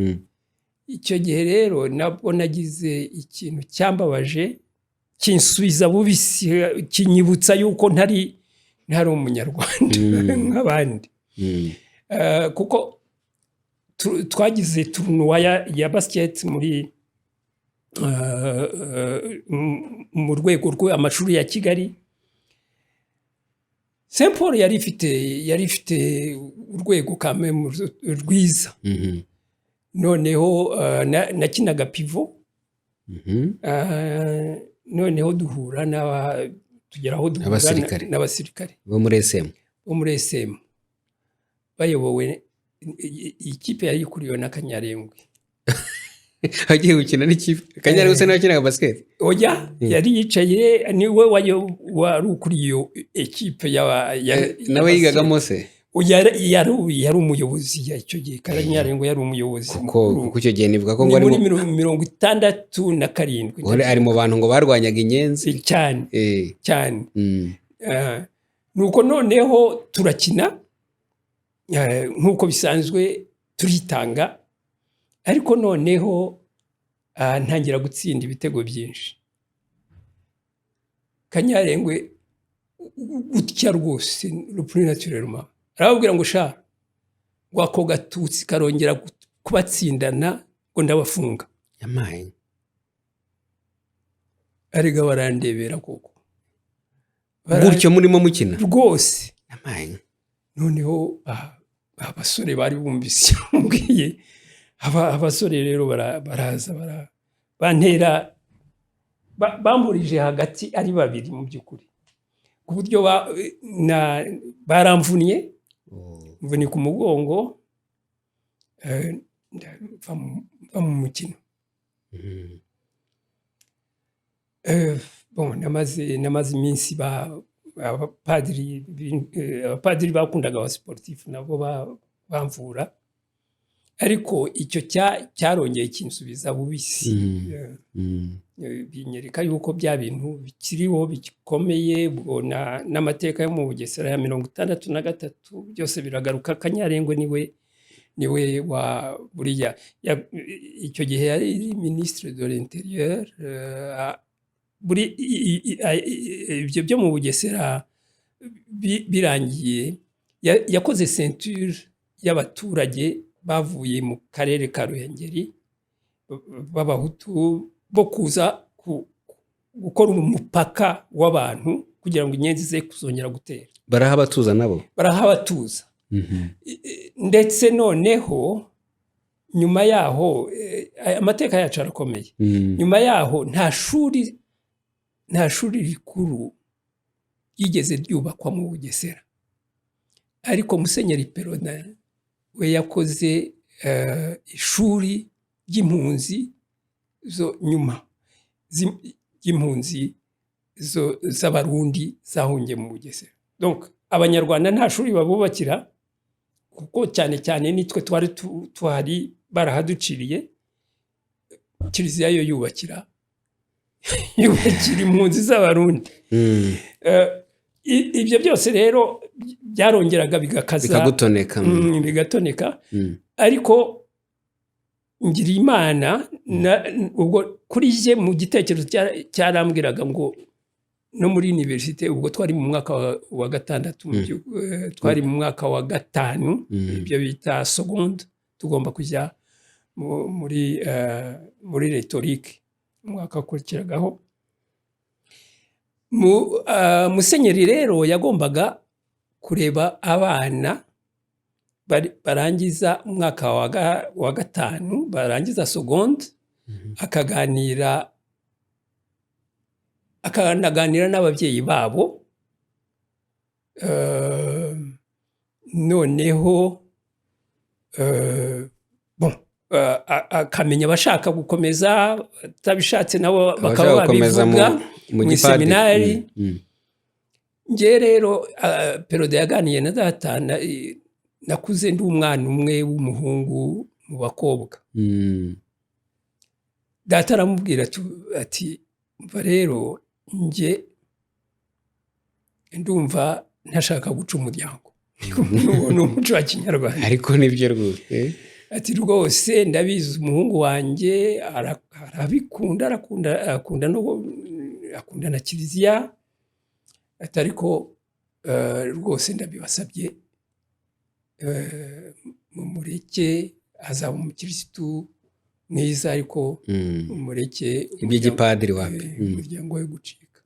Icyo gihe rero nabwo nagize ikintu cyambabaje, kinsubiza bubisi, kinyibutsa yuko ntari Umunyarwanda nk'abandi. Kuko twagize tournoi ya basket muri mu rwego rw'amashuri ya Kigali. Saint Paul yari ifite urwego kame rwiza. Noneho nakinaga pivot. Noneho duhura n'aba, tugera aho duhura Abasirikare. n'abasirikare bo muri ESM. Bo muri ESM, bayobowe, ikipe yari ikuriwe na Kanyarengwe. Agiye gukina n'ikipe Kanyarengwe se nawe akinaga basket? Oya, yari yicaye, niwe wari ukuriye iyo ekipe Nawe yigagamo se? Yari umuyobozi icyo gihe. Kanyarengwe yari umuyobozi Kuko mukuru. Kuko icyo gihe nibuka ko Ni ngo ari muri 67. Ngo ari mu bantu ngo barwanyaga inyenzi. Cyane. Cyane. Nuko noneho turakina, nk'uko bisanzwe turitanga, ariko noneho ntangira gutsinda ibitego byinshi. Kanyarengwe gutya rwose, le plus naturellement, arababwira ngo: "Sha," ngo, "ako gatutsi karongera kubatsindana," ngo, "ndabafunga." Yamaye. Arega barandebera koko. Gutyo murimo mukina? Rwose. Yamaye. Noneho abasore bari bumvise icyo mubwiye. Abasore rero baraza bantera, bamburije hagati ari babiri mu by'ukuri, ku buryo baramvunnye, mvunika umugongo, mva mu mukino. Bon, namaze iminsi abapadiri bakundaga abasiporutifu nabo bamvura, ariko icyo cyarongeye kinsubiza bubisi. Binyereka yuko bya bintu bikiriho bikomeye. Ubwo n'amateka yo mu Bugesera ya 63 byose biragaruka. Kanyarengwe niwe wa buriya icyo gihe yari ministre de l'Intérieur. Buri ibyo byo mu Bugesera birangiye, yakoze ceinture y'abaturage bavuye mu karere ka Ruhengeri b'Abahutu bo kuza gukora umupaka w'abantu kugira ngo inyenzi ze kuzongera gutera. Barahabatuza nabo? Barahabatuza. Ndetse noneho nyuma yaho, amateka yacu arakomeye. Nyuma yaho nta shuri rikuru ryigeze ryubakwa mu Bugesera, ariko Musenyeri Perona we yakoze ishuri ry'impunzi zo nyuma ry'impunzi z'Abarundi zahungiye mu Bugesera. Donc Abanyarwanda nta shuri babubakira, kuko cyane cyane nitwe twari tuhari, barahaduciriye. Kiliziya yo yubakira impunzi z'Abarundi. Ibyo byose rero byarongeraga bigakaza. Bikagutoneka. Bigatoneka. Ariko ngira Imana, ubwo kuri jye mu gitekerezo cyarambwiraga ngo no muri université, ubwo twari mu mwaka wa gatandatu, twari mu mwaka wa gatanu, ibyo bita seconde. Tugomba kujya muri rhétorique umwaka wakurikiragaho. Musenyeri rero yagombaga kureba abana barangiza umwaka wa gatanu, barangiza seconde, akaganira, akanaganira n'ababyeyi babo. Noneho, bon, akamenya abashaka gukomeza, atabishatse nabo bakaba Abashaka gukomeza babivuga mu mu gipadiri. Seminari. Nge rero, Perraudin yaganiye na data. Nakuze ndi umwana umwe w'umuhungu mu bakobwa. Data aramubwira ati: "Mva rero, njye ndumva ntashaka guca umuryango." Uwo ni umuco wa Kinyarwanda. Ariko nibyo rwose. Ati: "Rwose ndabizi, umuhungu wanjye arabikunda, arakunda, akunda no akunda na kiliziya." Ati: "Ariko rwose ndabibasabye, mumureke, azaba umukirisitu mwiza, ariko mumureke." Iby'igipadiri wapi. Umuryango we gucika.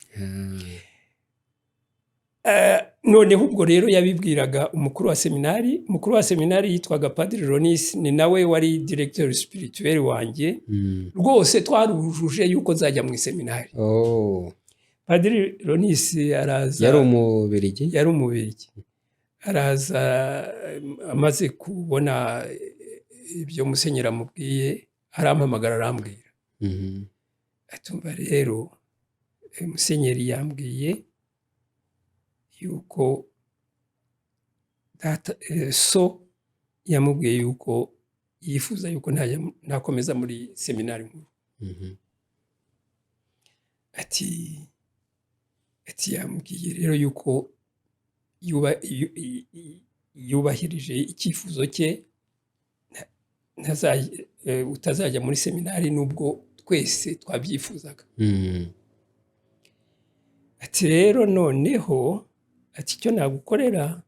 Noneho ubwo rero yabibwiraga umukuru wa seminari. Umukuru wa seminari yitwaga Padiri Ronis, ni nawe wari directeur spirituel wanjye. Rwose twarujuje yuko nzajya mu iseminari. Padiri Ronis araza. Yari Umubirigi? Yari Umubirigi. Araza, amaze kubona ibyo musenyeri amubwiye, arampamagara, arambwira atumva: "Rero, musenyeri yambwiye yuko data, so yamubwiye yuko yifuza yuko ntakomeza muri seminari nkuru." Ati: "Yambwiye rero yuko yubahirije icyifuzo cye, utazajya muri seminari nubwo twese twabyifuzaga." Ati: "Rero noneho," ati, "icyo nagukorera,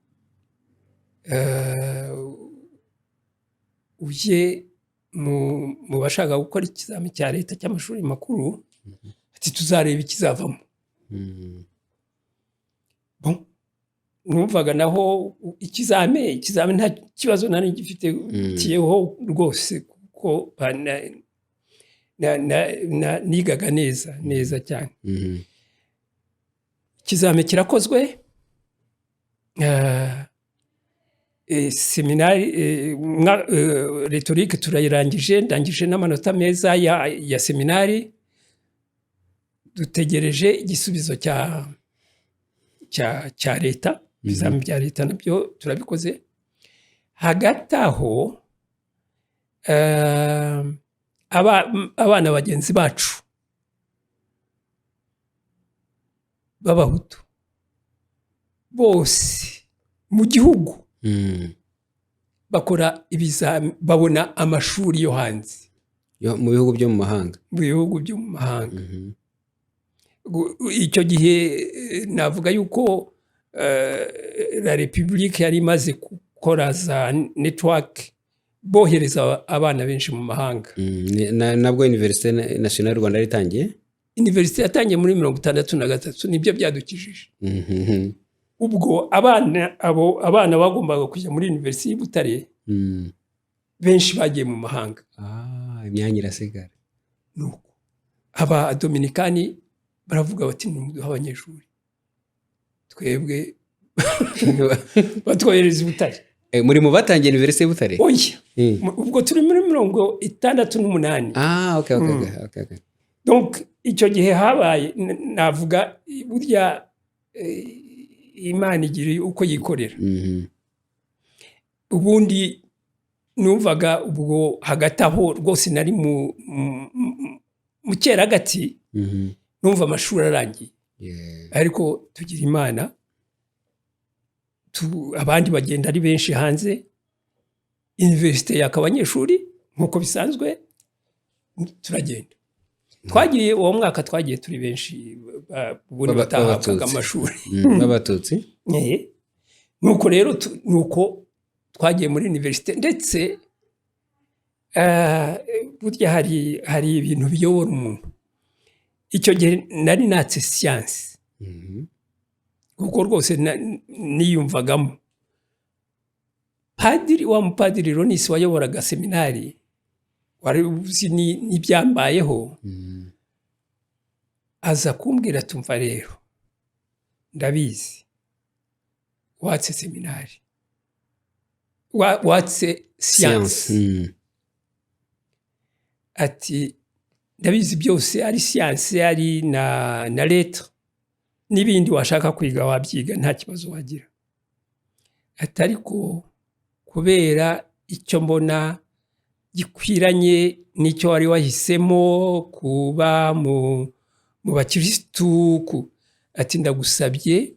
ujye mu bashaka gukora ikizami cya leta cy'amashuri makuru," ati, "tuzareba ikizavamo." Bon, numvaga naho ikizame nta kibazo nari gifite tiyeho rwose, kuko nigaga neza neza cyane. Ikizame kirakozwe, seminari, rhétorique turayirangije, ndangije n'amanota meza ya seminari. Dutegereje igisubizo cya leta. Ibizami bya leta nabyo turabikoze. Hagati aho, abana bagenzi bacu b'Abahutu bose mu gihugu bakora ibizami, babona amashuri yo hanze. Mu bihugu byo mu mahanga. Mu bihugu byo mu mahanga. Icyo gihe, navuga yuko la République yari imaze gukora za network, bohereza abana benshi mu mahanga. Nabwo Université Nationale y'u Rwanda yari itangiye? Université yatangiye muri 63, nibyo byadukijije. Ubwo abana, abo abana bagombaga kujya muri université y'i Butare, benshi bagiye mu mahanga. Ah, imyanya irasigara. Nuko aba Dominikani baravuga bati: "Nimuduhe abanyeshuri twebwe." Batwohereza i Butare. Muri mu batangiye Université y'u Butare? Oya. Ubwo turi muri 68. Ah, okay. Donc icyo gihe habaye, navuga burya, Imana igira uko yikorera. Ubundi numvaga ubwo hagati aho rwose nari mu cyeragati, numva amashuri arangiye. Ariko tugira Imana, abandi bagenda ari benshi hanze, université yaka abanyeshuri nk'uko bisanzwe, turagenda. Twagiye uwo mwaka, twagiye turi benshi, ubundi batahabwaga b'Abatutsi. amashuri. B'Abatutsi. Nuko rero nuko twagiye muri université ndetse. Burya hari ibintu biyobora umuntu. Icyo gihe nari natse siyansi, kuko rwose niyumvagamo. Padiri, wa mupadiri Ronisi wayoboraga seminari, wari uzi n'ibyambayeho, aza kumbwira, "Tumva rero, ndabizi watse seminari, watse siyansi." Ati: "Ndabizi byose, ari siyansi, ari na lettres n'ibindi washaka kwiga wabyiga, nta kibazo wagira." Ati: "Ariko kubera icyo mbona gikwiranye n'icyo wari wahisemo, kuba mu bakirisitu, ati ndagusabye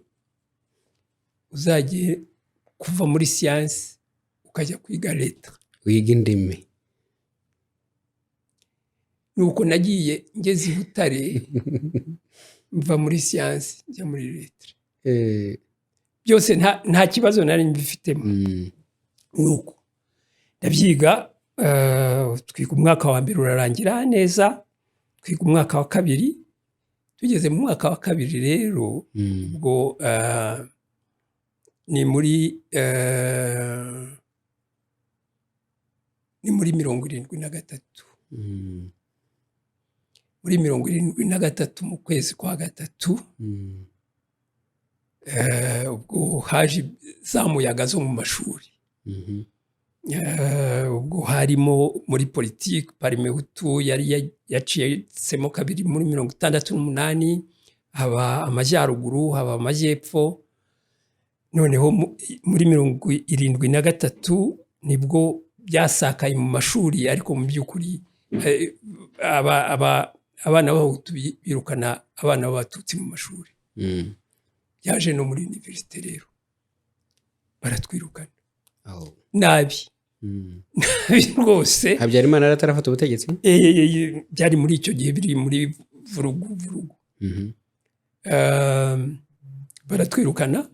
uzajye kuva muri siyansi ukajya kwiga lettres." Wiga indimi. Nuko nagiye, ngeze i Butare mva muri siyansi njya muri lettres. Byose nta kibazo nari mbifitemo. Nuko ndabyiga, twiga umwaka wa mbere urarangira neza, twiga umwaka wa kabiri. Tugeze mu mwaka wa kabiri rero, ubwo ni muri 73. Muri 73 mu kwezi kwa gatatu, ubwo haje za muyaga zo mu mashuri. Ubwo harimo muri politiki, Parmehutu yari yacitsemo kabiri muri 68, haba amajyaruguru, haba amajyepfo. Noneho muri 73 nibwo byasakaye mu mashuri, ariko mu by'ukuri abana b'Abahutu birukana abana b'Abatutsi mu mashuri. Byaje no muri université rero, baratwirukana. Nabi, nabi rwose. Habyarimana yari atarafata ubutegetsi? Byari muri icyo gihe, biri muri vurugu vurugu. Baratwirukana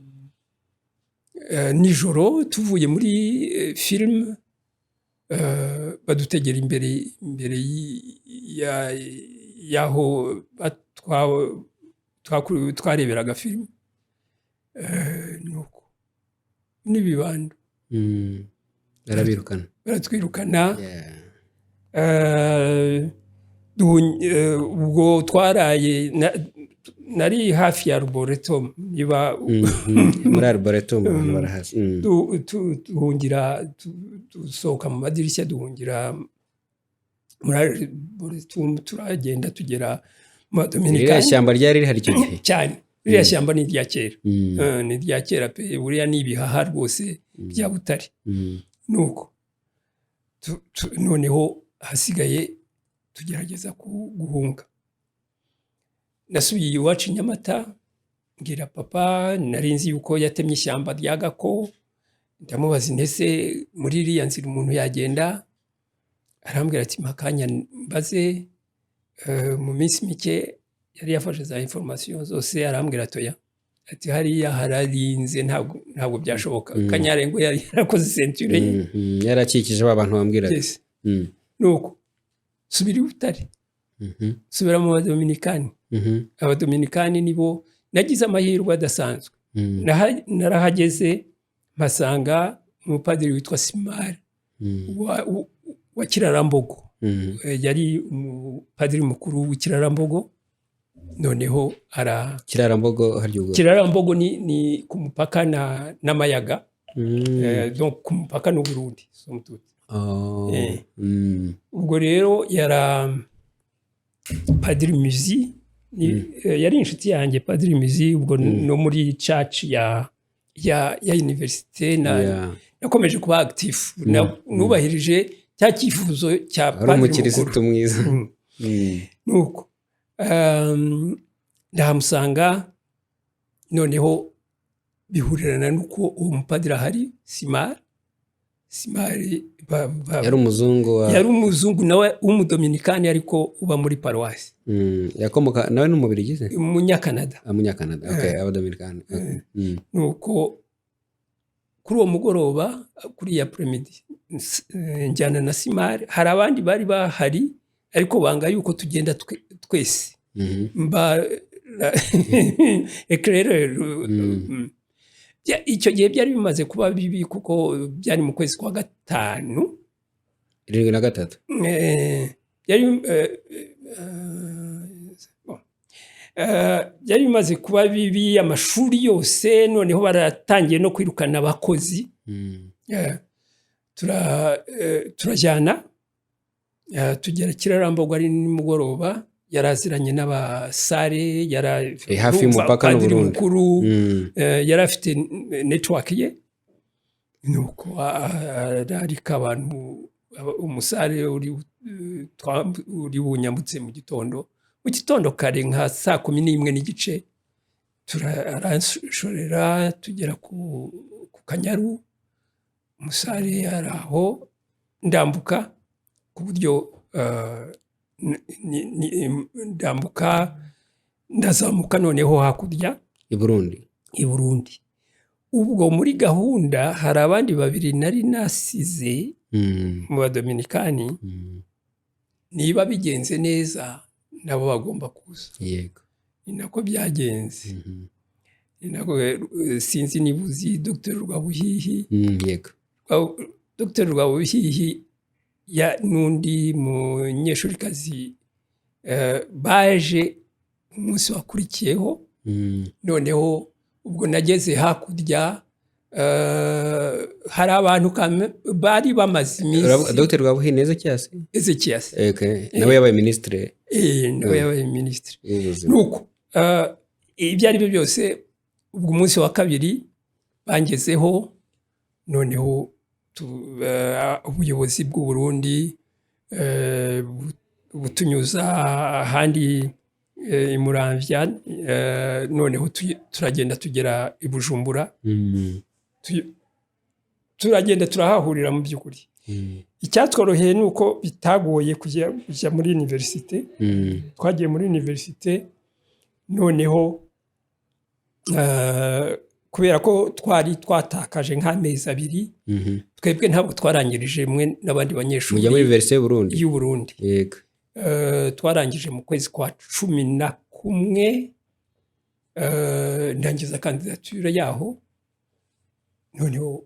nijoro tuvuye muri film, badutegera imbere y'aho twareberaga film, nuko n'ibibando. Barabirukana. Baratwirukana. Ubwo twaraye nari hafi ya Arboretum niba Muri Arboretum abantu barahazi. Duhungira, dusohoka mu madirishya, duhungira muri Arboretum, turagenda tugera mu Ririya Badominikani. shyamba ryari rihari icyo gihe? Cyane, ririya shyamba ni irya kera. Ni irya kera pe, buriya ni ibihaha rwose bya Butare. Nuko noneho hasigaye tugerageza guhunga. Nasubiye iwacu i Nyamata, mbwira papa, nari nzi yuko yatemye ishyamba rya Gako. Ndamubaza, "Ntese muri iriya nzira umuntu yagenda?" Arambwira ati: "Mpa akanya mbaze." Mu minsi mike yari yafashe za information zose, arambwira ati: "Oya," ati: "hariya hararinze, ntabwo byashoboka." Kanyarengwe yari yarakoze ceinture ye. Yarakikije ba bantu bambwiraga. Yes. Nuko subira i Butare, subira mu Badominikani. Abadominikani nibo nagize amahirwe adasanzwe. Narahageze mpasanga umupadiri witwa Simari wa Kirarambogo. Yari umupadiri mukuru w'Ikirarambogo, noneho ara Kirarambogo harya ubwo? Kirarambogo ni ku mupaka na n'Amayaga. Donc ku mupaka n'u Burundi, somme toute. Ubwo rero yara Padiri Muzi yari inshuti yanjye Padiri Muzi, ubwo no muri church ya université na nakomeje kuba actif, nubahirije cya cyifuzo cya Wari padiri mukuru. umukirisitu mwiza. Nuko ndahamusanga, noneho bihurirana n'uko uwo mupadiri ahari, Simari. Simari Yari umuzungu wa Yari umuzungu nawe w'Umudominikani, ariko uba muri paruwasi. Yakomoka nawe ni Umubirigi se? Umunyakanada. Umunyakanada, okay, Abadominikani, okay. Nuko Kuri uwo mugoroba, kuri ya après-midi, njyana na Simari. Hari abandi bari bahari, ariko banga yuko tugenda twese. Mba éclaireur. Icyo gihe byari bimaze kuba bibi, kuko byari mu kwezi kwa gatanu. 73. Byari bon. Byari bimaze kuba bibi, amashuri yose noneho baratangiye no kwirukana abakozi. Turajyana, tugera Kirarambogo ari nimugoroba. Yaraziranye n'abasare, yara Hafi y'umupaka padiri n'Uburundi. mukuru. Yari afite network ye, nuko ararika abantu, umusare uri bunyambutse mu gitondo, mu gitondo kare nka saa 11:30. Aranshorera tugera ku Kanyaru. Umusare ari aho, ndambuka ku buryo ndambuka, ndazamuka noneho hakurya I Burundi. I Burundi. Ubwo muri gahunda hari abandi babiri nari nasize mu Badominikani. Niba bigenze neza, nabo bagomba kuza. Ni nako byagenze. Ni nako, sinzi niba uzi Dr Rwabuhihi. Yego. Dr Rwabuhihi ya n'undi munyeshurikazi baje umunsi wakurikiyeho. Noneho ubwo nageze hakurya, hari abantu bari bamaze iminsi. Dr Rwabuhihi ni Ezekias? Ezekias. Okay. Nawe yabaye minisitiri. Nawe yabaye minisitiri w'ubuzima. Nuko ibyo ari byo byose, ubwo umunsi wa kabiri bangezeho, noneho ubuyobozi bw'u Burundi butunyuza ahandi i Muramvya, noneho turagenda tugera i Bujumbura. Turagenda turahahurira mu by'ukuri. Icyatworoheye ni uko bitagoye kujya muri université. Twagiye muri université, noneho kubera ko twari twatakaje nk'amezi 2, twebwe ntabwo twarangirije mwe n'abandi banyeshuri. Mujya muri Université y'u Burundi. Y'u Burundi. Twarangije mu kwezi kwa 11, ndangiza candidature yaho, noneho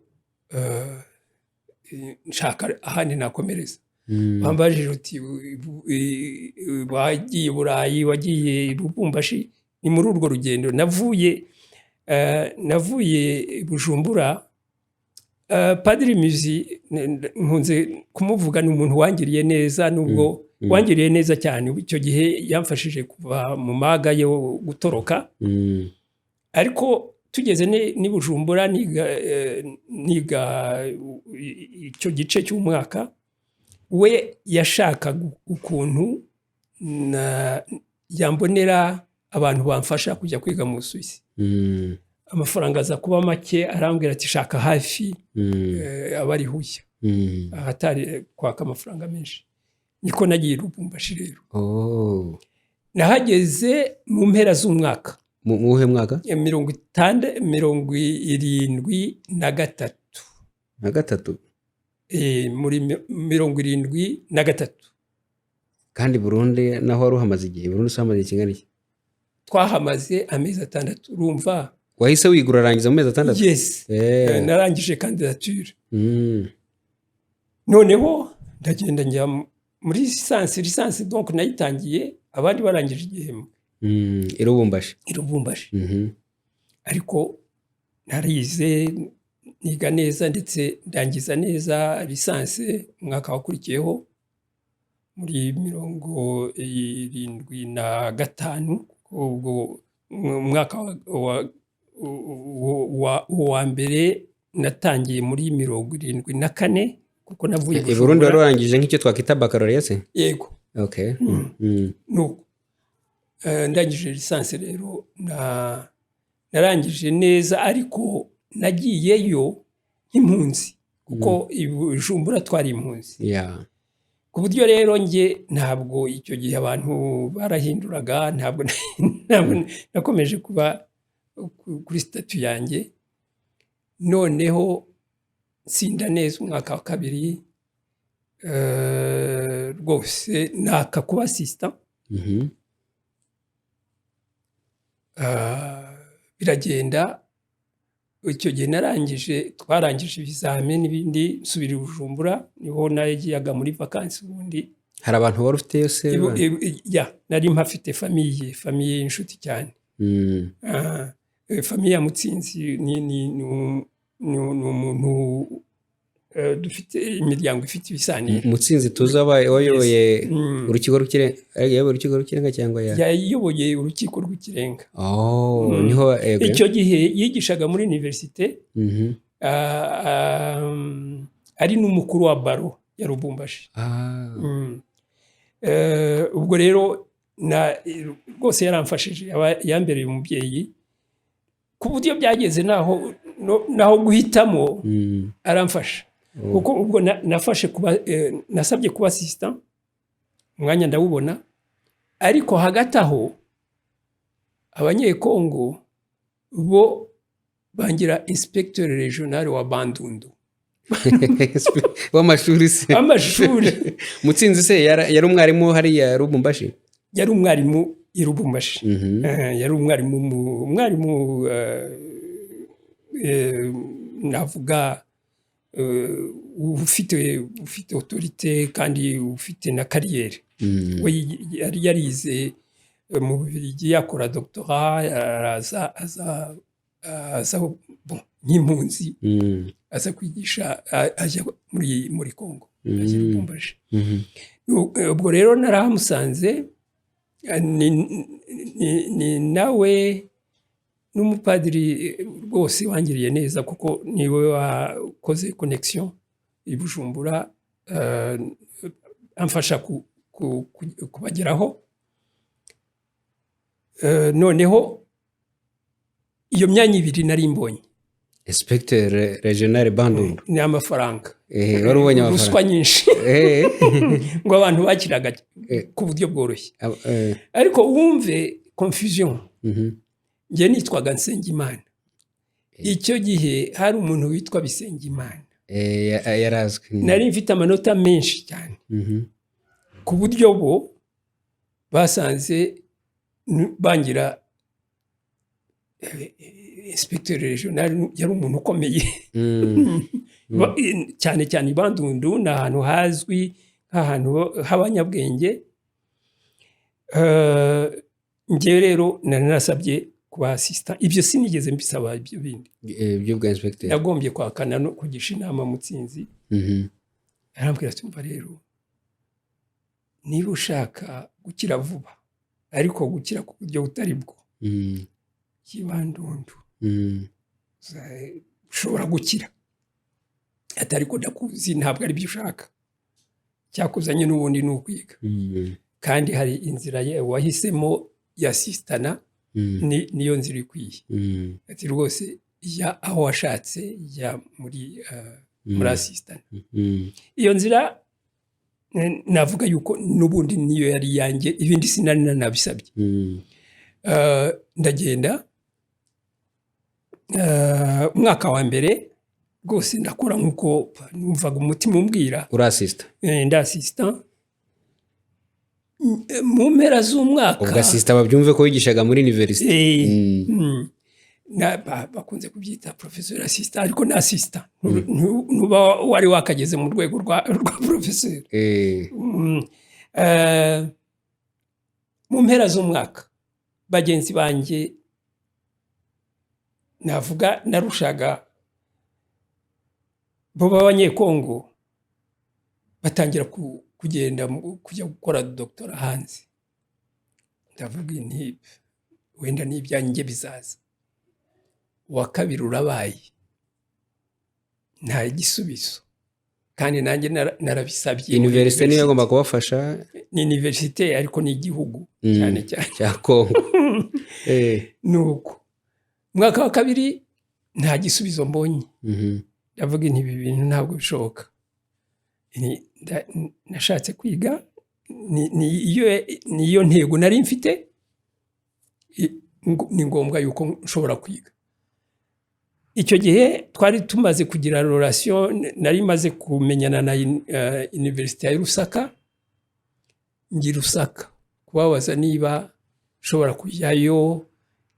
nshaka ahandi nakomereza. Bambajije uti: "Wagiye i Burayi, wagiye i Lubumbashi?" Ni muri urwo rugendo navuye i Bujumbura. Padiri Muzi, nkunze kumuvuga, ni umuntu wangiriye neza, nubwo wangiriye neza cyane icyo gihe yamfashije kuva mu maga yo gutoroka. Ariko tugeze n'i Bujumbura, niga icyo gice cy'umwaka, we yashakaga ukuntu yambonera abantu bamfasha kujya kwiga mu Busuwisi. Amafaranga aza kuba make, arambwira ati: "Shaka hafi aba ari hushya ahatari kwaka amafaranga menshi." Niko nagiye i Lubumbashi rero. Nahageze mu mpera z'umwaka. Mu wuhe mwaka? 73. Na gatatu. Muri 73. Kandi Burundi naho wari uhamaze igihe? Burundi se uhamaze igihe kingana iki? Twahamaze amezi 6, urumva. Wahise wiga urarangiza mu mezi 6? Yes. Narangije candidature. Noneho ndagenda njya muri licence. Licence donc nayitangiye abandi barangije igihembwe. I Lubumbashi. I Lubumbashi. Ariko narize, niga neza, ndetse ndangiza neza licence umwaka wakurikiyeho muri 75, ubwo mu mwaka wa mbere natangiye muri 74, kuko navuye I Burundi wari warangije nk'icyo twakwita baccalauréat se? Yego. Okay. Nuko ndangije licence rero, narangije neza, ariko nagiyeyo nk'impunzi, kuko i Bujumbura twari impunzi. Ku buryo rero njye ntabwo, icyo gihe abantu barahinduraga, ntabwo nakomeje kuba kuri statut yanjye. Noneho Nsinda neza umwaka wa kabiri, rwose naka kuba assistant. Biragenda. Icyo gihe narangije, twarangije ibizamini n'ibindi, nsubira i Bujumbura, niho nagiyaga muri vacances ubundi. Hari abantu wari ufiteyo se? Ya, nari mpafite famille y'inshuti cyane. Famille ya Mutsinzi ni umuntu, dufite imiryango ifite ibisaniro. Mutsinzi tuzi wabaye wayoboye urukiko rw'ikirenga, yayoboye urukiko rw'ikirenga cyangwa ya Yayoboye urukiko rw'ikirenga. Oh, niho, ego. Icyo gihe yigishaga muri université, ari n'umukuru wa barreau ya Lubumbashi. Ubwo rero rwose yaramfashije, yambereye umubyeyi ku buryo byageze naho naho guhitamo aramfasha, kuko ubwo nafashe kuba, nasabye kuba assistant, umwanya ndawubona. Ariko hagati aho Abanyekongo bo bangira inspecteur régional wa Bandundu. W'amashuri se? Amashuri. Mutsinzi se yari umwarimu hariya Lubumbashi? Yari umwarimu i Lubumbashi. Yari umwarimu, navuga, ufite autorité kandi ufite na carrière. We yari yarize mu Bubiligi, yakora doctorat, araza aza, bon, nk'impunzi, aza kwigisha, ajya muri Congo, ajya i Lubumbashi. Ubwo rero narahamusanze, ni nawe n'umupadiri, rwose wangiriye neza, kuko niwe wakoze connexion i Bujumbura, amfasha kubageraho. Noneho iyo myanya ibiri nari mbonye, Inspecteur régional Bandundu. Ni amafaranga. Wari ubonye Ruswa amafaranga nyinshi, ngo abantu bakiraga ku buryo bworoshye. Ariko wumve confusion. Njye nitwaga Nsengimana. Icyo gihe hari umuntu witwa Bisengimana. Yarazwi. Nari mfite amanota menshi cyane, ku buryo bo basanze bangira inspecteur régional. Yari umuntu ukomeye. Cyane cyane i Bandundu ni ahantu hazwi nk'ahantu h'abanyabwenge. Njyewe rero nari narasabye kuba assistant, ibyo sinigeze mbisaba ibyo bindi. By'ubwa inspecteur. Nagombye kwakana no kugisha inama Mutsinzi. Arambwira ati: "Umva rero, niba ushaka gukira vuba ariko gukira ku buryo butari bwo, i Bandundu ushobora gukira." Ati: "Ariko ndakuzi, ntabwo ari byo ushaka, cyakuzanye n'ubundi ni ukwiga, kandi hari inzira ye wahisemo ya assistanat, niyo nzira ikwiye." Ati: "Rwose jya aho washatse, jya muri assistanat." Iyo nzira, navuga yuko n'ubundi niyo yari iyanjye, ibindi sinari nanabisabye. Ndagenda, umwaka wa mbere rwose ndakora nk'uko numvaga umutima umbwira. Uri assistant? Ndi assistant. Mu mpera z'umwaka. Ubwo assistant babyumve ko wigishaga muri université. Bakunze kubyita professeur assistant, ariko ni assistant. Ntuba wari wakageze mu rwego rwa professeur. Mu mpera z'umwaka bagenzi banjye, navuga narushaga, bo b'Abanyekongo batangira kugenda kujya gukora doctorat hanze. Ndavuga nti: "Wenda n'ibyanjye bizaza." Uwa kabiri urabaye, nta gisubizo, kandi nanjye narabisabye muri Université niyo université. yagomba kubafasha. Ni université, ariko ni igihugu cyane cyane cya Kongo. Nuko umwaka wa kabiri nta gisubizo mbonye. Ndavuga nti: "Ibi bintu ntabwo bishoboka." Nashatse kwiga, niyo ntego nari mfite, ni ngombwa yuko nshobora kwiga. Icyo gihe twari tumaze kugira relation, nari maze kumenyana na Université ya Lusaka. Ngira Lusaka kubabaza niba nshobora kujyayo,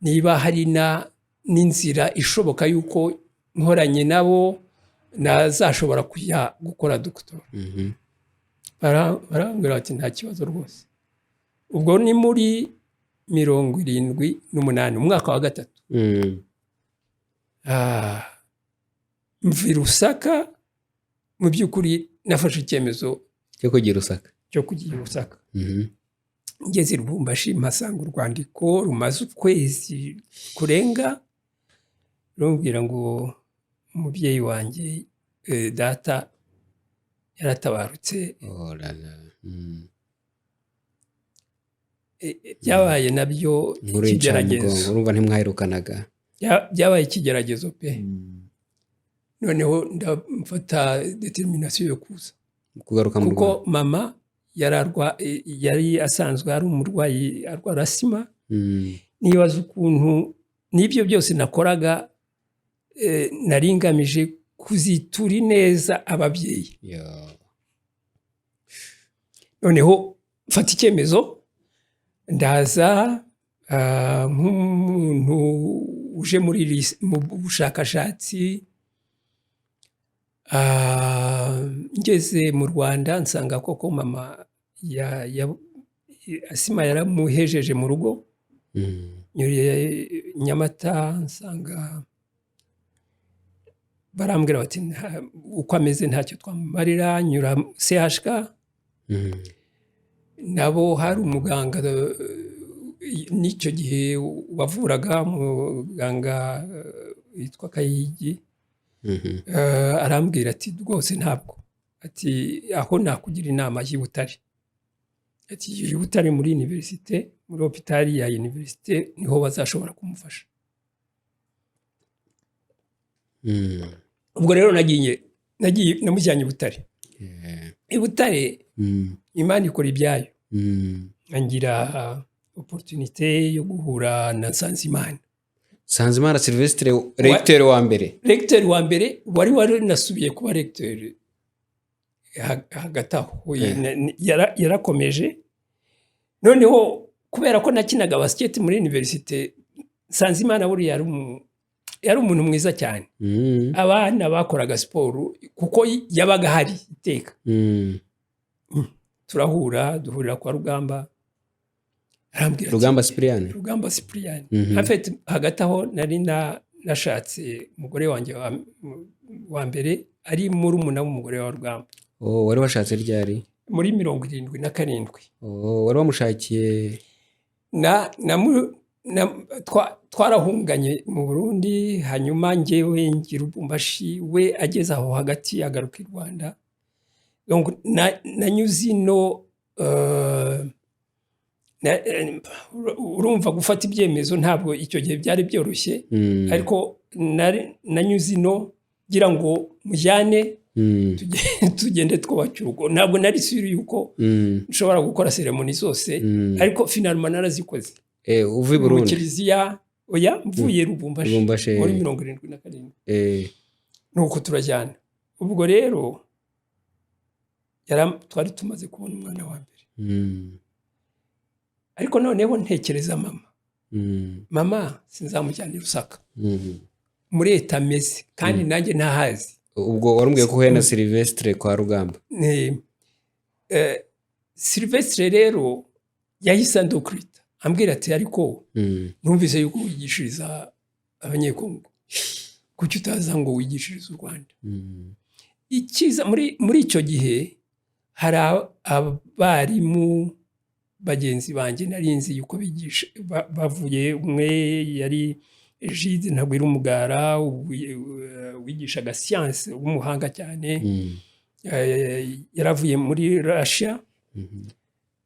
niba hari na n'inzira ishoboka yuko nkoranye nabo nazashobora kujya gukora doctorat. Barambwira bati: "Nta kibazo rwose." Ubwo ni muri 78, umwaka wa gatatu. Mva i Lusaka. Mu by'ukuri nafashe icyemezo cyo kugira Lusaka. Cyo kugira Lusaka. Ngeze i Lubumbashi, mpasanga urwandiko rumaze ukwezi kurenga, rumbwira ngo umubyeyi wanjye, data, yaratabarutse. Oh là là. Byabaye nabyo Inkuru y'incamugongo. ikigeragezo. Urumva ntimwaherukanaga. Byabaye ikigeragezo pe. Noneho ndafata détermination yo kuza kugaruka mu kuko Rwanda. Mama yari asanzwe ari umurwayi, arwara asima. Nibaza ukuntu n'ibyo byose nakoraga, nari ngamije kuzitura ineza ababyeyi. Noneho mfata icyemezo, ndaza, nk'umuntu uje mu bushakashatsi. Ngeze mu Rwanda, nsanga koko mama asima yaramuhejeje mu rugo. Nyuriye Nyamata, nsanga barambwira bati: "Uko ameze ntacyo twamumarira." Nyura CHK, nabo hari umuganga, n'icyo gihe wavuraga, umuganga witwa Kayigi. Arambwira ati: "Rwose ntabwo," ati, "aho nakugira inama y'i Butare," ati, "i Butare muri université, muri hôpital ya université, niho bazashobora kumufasha." Ubwo rero nagiye namujyanye i Butare. I Butare, Imana ikora ibyayo, ngira opportunité yo guhura na Nsanzimana. Nsanzimana Sylvestre, recteur wa mbere. Recteur wa mbere, wari waranasubiye kuba recteur hagati aho. Yarakomeje. Noneho kubera ko nakinaga basket muri université, Nsanzimana buriya yari umuntu mwiza cyane. Abana bakoraga siporo, kuko yabaga ahari iteka. Turahura, duhurira kwa Rugamba, arambwira ati- Rugamba Cyprien. Rugamba Cyprien. En fait, hagati aho nari nashatse umugore wanjye wa mbere, ari murumuna w'umugore wa Rugamba. Oh, wari washatse ryari? Muri 77. Oh, wari wamushakiye? Na, na, na, twarahunganye mu Burundi, hanyuma njyewe ngira Lubumbashi, we ageze aho hagati agaruka i Rwanda. Donc, nanyuze ino, urumva gufata ibyemezo ntabwo icyo gihe byari byoroshye. Ariko nanyuze ino ngira ngo mujyane, tugende twubake urugo. Ntabwo nari sûr yuko nshobora gukora cérémonie zose, ariko finalement narazikoze. Uva i Mu Burundi? kiliziya, oya, mvuye Lubumbashi. Lubumbashi. Muri 77. Nuko turajyana. Ubwo rero twari tumaze kubona umwana wa mbere. Ariko noneho ntekereza mama. Mama sinzamujyana i Lusaka muri état ameze, kandi nanjye ntahazi. Ubwo warumwiye ko uhuye na Sylvestre kwa Rugamba? Sylvestre rero yahise andocruta, ambwira ati: "Ariko numvise yuko wigishiriza Abanyekongo, kuki utaza ngo wigishirize u Rwanda?" Icyiza, muri icyo gihe hari abarimu bagenzi banjye nari nzi yuko bigisha, bavuye, umwe yari Egide Ntagwira Umugara, wigishaga siyanse, w'umuhanga cyane. Yaravuye muri Russia.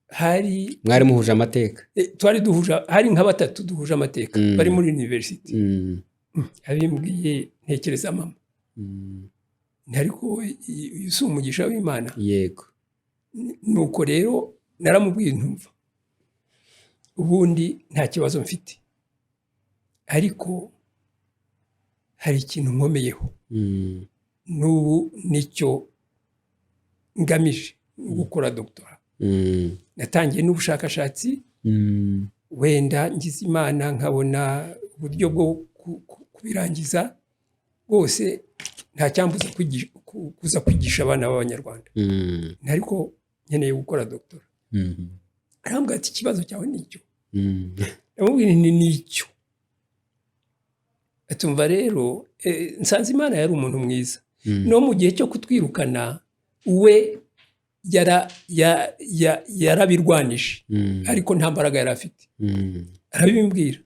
Hari Mwari muhuje amateka. Twari duhuje, hari nka batatu duhuje amateka bari muri université. Abimbwiye, ntekereza mama. Ariko uyu si umugisha w'Imana? Yego. Nuko rero naramubwiye: "Ntumva, ubundi nta kibazo mfite, ariko Hari ikintu nkomeyeho n'ubu, nicyo ngamije gukora doctorat. Natangiye n'ubushakashatsi. Wenda ngize Imana nkabona uburyo bwo kubirangiza rwose, nta cyambuza kuza kwigisha abana b'Abanyarwanda, ariko nkeneye gukora doctorat. Arambwira ati: "Ikibazo cyawe ni icyo?" Ndamubwira nti: "Ni icyo." Atumva rero, Nsanzimana yari umuntu mwiza. No mu gihe cyo kutwirukana we yarabirwanije, ariko nta mbaraga yari afite. Arabimbwira.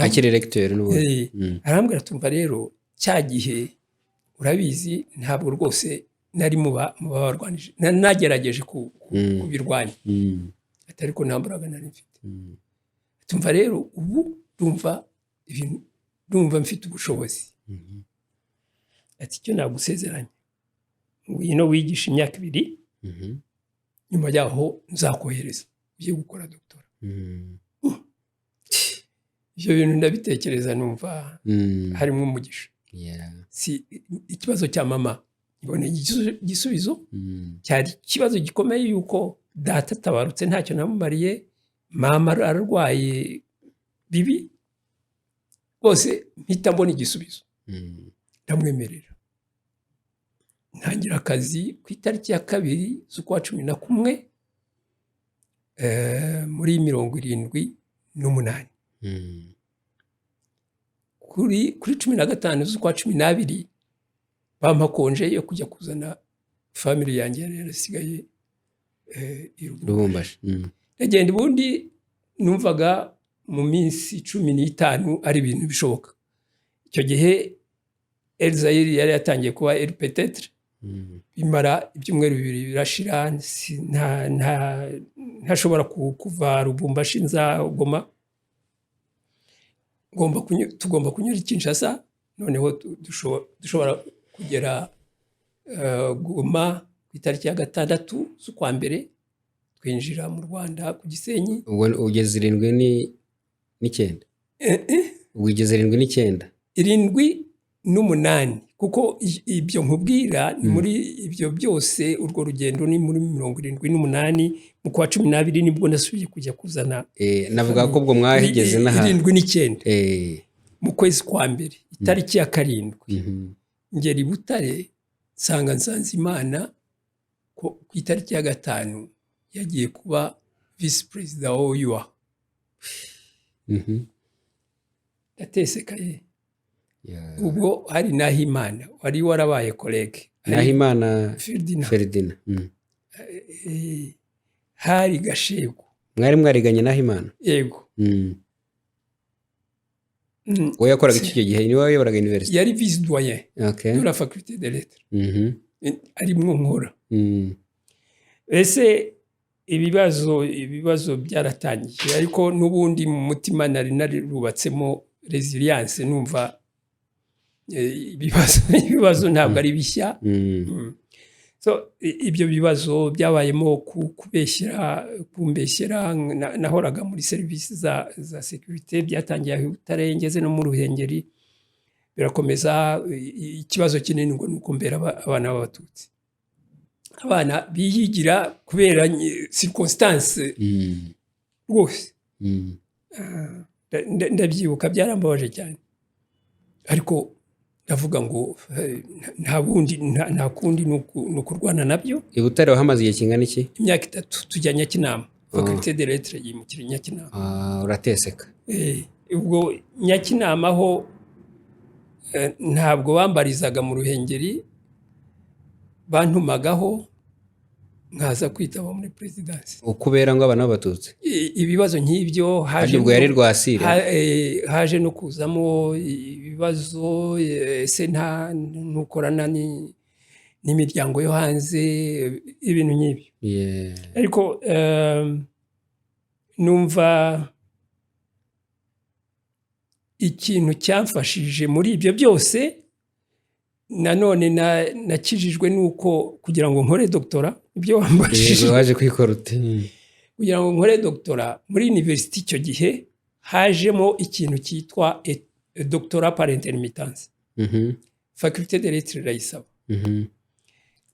Akiri recteur n'ubundi. Arambwira: "Tumva rero, cya gihe urabizi, ntabwo rwose nari mu babarwanije. Nagerageje kubirwanya." Ati: "Ariko nta mbaraga nari mfite." Tumva rero, ubu ndumva ibintu, ndumva mfite ubushobozi. Ati: "Icyo nagusezeranya, ngwino wigisha imyaka 2, nyuma yaho nzakohereza ujye gukora doctorat." Ibyo bintu ndabitekereza, numva harimo umugisha. Si ikibazo cya mama iboneye igisubizo. Cyari ikibazo gikomeye yuko data atabarutse ntacyo namumariye, mama ararwaye bibi rwose, mpita mbona igisubizo. Ndamwemerera, ntangira akazi ku itariki ya 2 z'ukwa 11, muri 78. Kuri 15 z'ukwa 12 bampa congé yo kujya kuzana famille yanjye yari yarasigaye i Lubumbashi. Lubumbashi. Ndagenda. Ubundi numvaga mu minsi 15 ari ibintu bishoboka. Icyo gihe Air Zaïre yari yatangiye kuba Air Peut-être. Bimara ibyumweru 2 birashira, ntashobora kuva Lubumbashi nza Goma. Tugomba kunyura i Kinshasa, noneho dushobora kugera Goma ku itariki ya 6 z'ukwa mbere, twinjira mu Rwanda ku Gisenyi. Ubwo ugeze irindwi n'icyenda? Eh. Ubwo ugeze 79? 78, kuko ibyo nkubwira ni muri ibyo byose, urwo rugendo ni muri 78, mu kwa 12 nibwo nasubiye kujya kuzana. Navuga ko ubwo mwahigeze n'ahantu. 79, mu kwezi kwa mbere, itariki ya 7, ngera i Butare nsanga Nsanzimana ko ku itariki ya 5 yagiye kuba visi perezida wa OUA. Ndatesekaye. Ubwo hari Nahimana wari warabaye collègue. Nahimana. Ferdinand. Ferdinand. Hari Gashegu. Mwari mwariganye Nahimana? Yego. We yakoraga iki icyo gihe? Niwe wayoboraga university? Yari vice doyen de la faculté des lettres. Arimwo nkora. Ese ibibazo byaratangiye, ariko n'ubundi mu mutima nari narubatsemo résilience, numva ibibazo ntabwo ari bishya. So ibyo bibazo byabayemo kubeshyera, kumbeshyera. Nahoraga muri serivisi za sécurité. Byatangiye aho i Butare, ngeze no mu Ruhengeri birakomeza. Ikibazo kinini ngo ni uko mbera abana b'Abatutsi, abana biyigira kubera circonstance rwose. Ah, ndabyibuka, byarambabaje cyane, ariko ndavuga ngo nta bundi, nta kundi, ni ukurwana nabyo. I Butare wahamaze igihe kingana iki? Imyaka 3, tujya Nyakinama. Faculté de lettres yimukira i Nyakinama. Ah, urateseka. Ubwo Nyakinama ho ntabwo bambarizaga mu Ruhengeri, bantumagaho nkaza kwitaba muri présidence. Ukubera ngo abana b'Abatutsi? Ibibazo nk'ibyo haje. Harya ubwo yari Rwasire? Haje no kuzamo ibibazo, ese nta ntukorana n'imiryango yo hanze, ibintu nk'ibyo. Ariko numva ikintu cyamfashije muri ibyo byose, nanone nakijijwe nuko kugira ngo nkore doctorat, ibyo wambajije. Yego, waje kwikora ute? Kugira ngo nkore doctorat muri university, icyo gihe hajemo ikintu cyitwa doctorat par intermittence. Faculté de lettres irayisaba.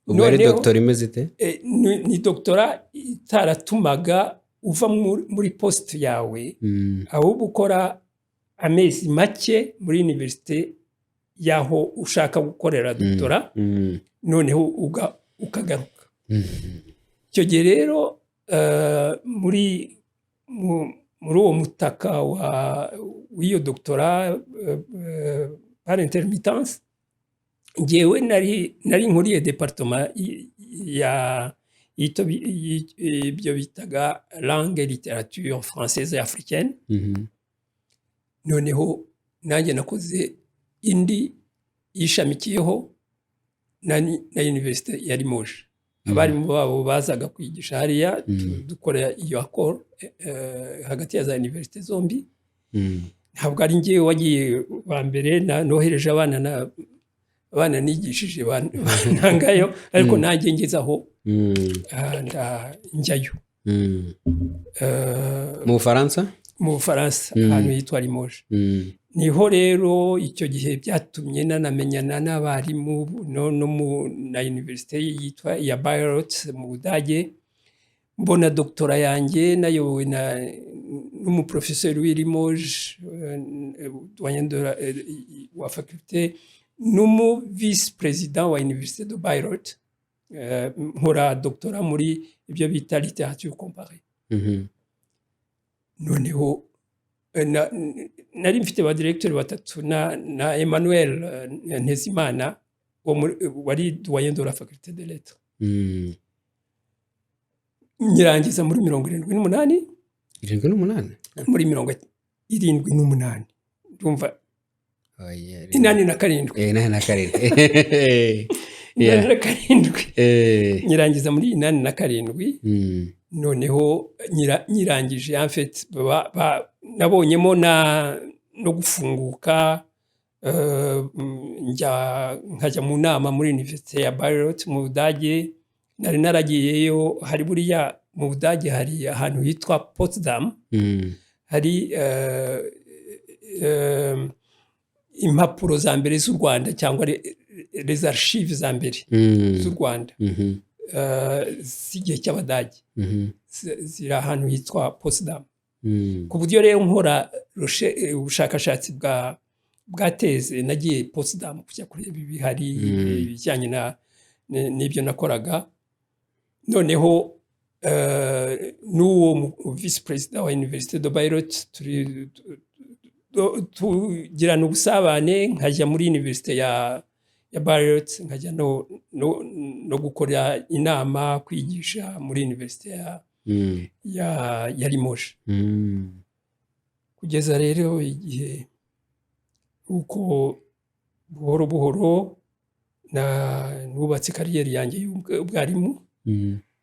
Ubwo ari Noneho- doctorat imeze ite? Ni doctorat itaratumaga uva muri poste yawe, ahubwo ukora amezi make muri université y'aho ushaka gukorera doctorat, noneho ukagaruka. Icyo gihe rero muri uwo mutaka w'iyo doctorat par intermittence, ngewe nari nkuriye département ya ibyo bitaga langue et littérature française et africaine. Noneho nanjye nakoze indi yishamikiyeho na université ya Limoges. Abarimu babo bazaga kwigisha hariya, dukora iyo accord hagati ya za université zombi. Ntabwo ari njyewe wagiye wa mbere, nohereje abana abana nigishije bantangayo, ariko nanjye ngeze aho njyayo. Mu Bufaransa? Mu Bufaransa, ahantu hitwa Limoges. Niho rero icyo gihe byatumye nanamenyana n'abarimu no na université yitwa iya Bayreuth mu Budage. Mbona doctorat yanjye nayobowe na n'umuprofeseri w'i Limoges, doyen wa faculté, n'umu vice président wa université de Bayreuth. Nkora doctorat muri ibyo bita littérature comparée. Noneho nari mfite ba directeur batatu na Emmanuel Ntezimana wari doyen de la faculté de lettres. Nyirangiza muri 78. 78? Muri 78, ndumva. Oya, 87. 87. 87. Nyirangiza muri 87. Noneho nyirangije, en fait, nabonyemo no gufunguka, njya nkajya mu nama muri université ya Bayreuth mu Budage. Nari naragiyeyo, hari buriya mu Budage hari ahantu hitwa Potsdam, hari impapuro za mbere z'u Rwanda, cyangwa les archives za mbere z'u Rwanda z'igihe cy'Abadage. Ziri ahantu hitwa Potsdam. Ku buryo rero nkora ubushakashatsi bwa thèse, nagiye Potsdam kujya kureba ibihari, ibijyanye n'ibyo nakoraga. Noneho n'uwo vice président wa université de Bayreuth turi tugirana ubusabane, nkajya muri université ya Bayreuth, nkajya no gukora inama, kwigisha muri université ya Limoges. Kugeza rero igihe uko buhoro buhoro nubatse carrière yanjye y'ubwarimu,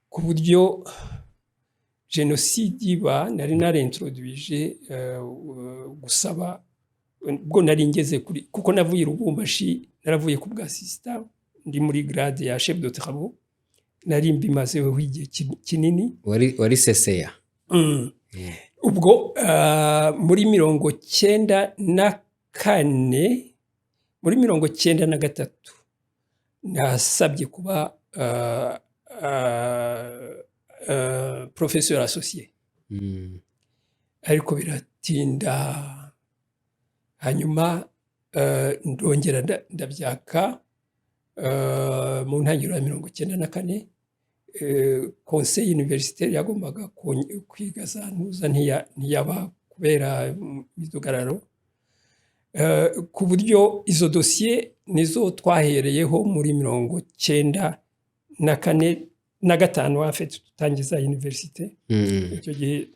ku buryo jenoside iba nari narintroduije gusaba, ubwo nari ngeze kuri, kuko navuye i Lubumbashi, naravuye ku bwa assistant, ndi muri grade ya chef de travaux, nari mbimazeho igihe kinini. Wari CCA? Ubwo muri 94, muri 93 nasabye kuba professeur associé, ariko biratinda. Hanyuma ndongera ndabyaka mu ntangiriro ya 94. Conseil universitaire yagombaga kwiga za ntuza ntiyaba kubera imidugararo, ku buryo izo dosiye nizo twahereyeho muri 94 na gatanu, en fait, dutangiza université. Icyo gihe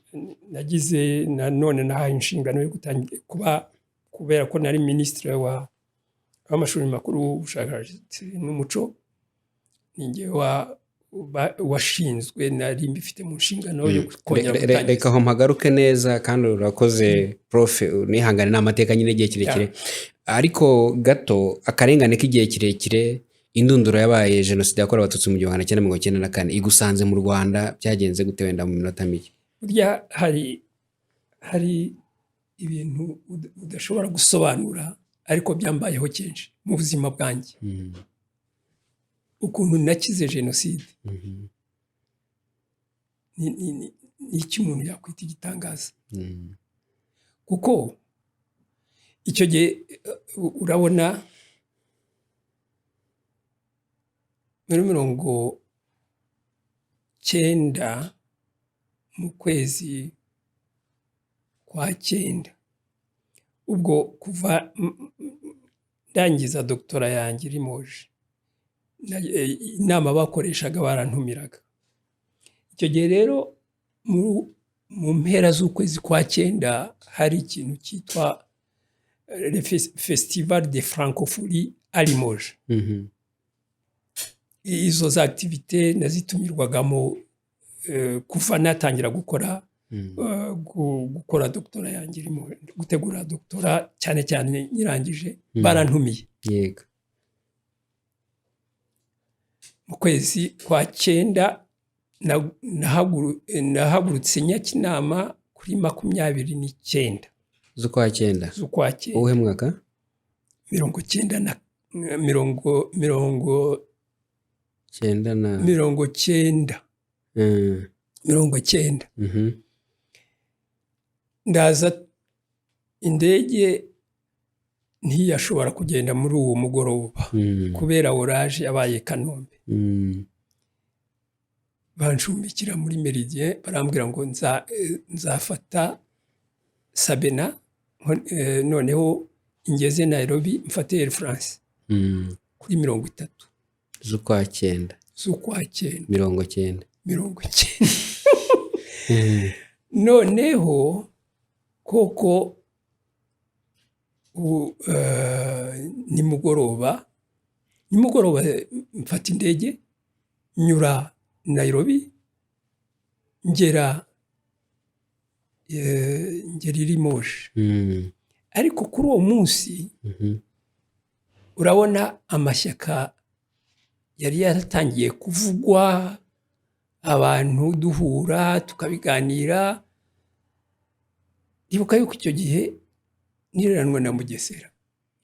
nagize nanone nahaye inshingano yo gutangira kuba, kubera ko nari minisitiri w'amashuri makuru, ubushakashatsi n'umuco, ninjye washinzwe, nari mbifite mu nshingano yo kongera gutangiza. Reka aho mpagaruke neza, kandi urakoze prof, nihangane, ni amateka nyine igihe kirekire. Ariko gato, akarengane k'igihe kirekire, indunduro yabaye jenoside yakorewe Abatutsi mu 1994, igusanze mu Rwanda, byagenze gute? Wenda mu minota mike. Burya hari ibintu udashobora gusobanura. Ariko byambayeho kenshi mu buzima bwanjye, ukuntu nakize jenoside ni iki umuntu yakwita igitangaza, kuko icyo gihe urabona muri 90, mu kwezi kwa cyenda, ubwo kuva ndangiza doctorat yanjye i Limoges, inama bakoreshaga barantumiraga. Icyo gihe rero mu mpera z'ukwezi kwa cyenda hari ikintu cyitwa le Festival de Francophonie à Limoges. Izo za activités nazitumirwagamo kuva natangira gukora gukora doctorat yanjye irimo, gutegura doctorat cyane cyane nyirangije, barantumiye. Mu kwezi kwa cyenda nahagurutse Nyakinama kuri 29 z'ukwa cyenda. Z'ukwa cyenda. Uwuhe mwaka? Mirongo cyenda na mirongo mirongo Cyenda na 90. 90. Ndaza, indege ntiyashobora kugenda muri uwo mugoroba kubera orage yabaye i Kanombe. Bancumbikira muri Méridien, barambwira ngo nzafata Sabena, noneho ingeze Nairobi mfate Air France kuri 30 z'ukwa cyenda. Z'ukwa cyenda. 90. 90. Noneho koko nimugoroba mfata indege, nyura Nairobi, ngera i Limoges. Ariko kuri uwo munsi urabona amashyaka yari yaratangiye kuvugwa, abantu duhura tukabiganira. Ndibuka yuko icyo gihe nireranwa na Mugesera.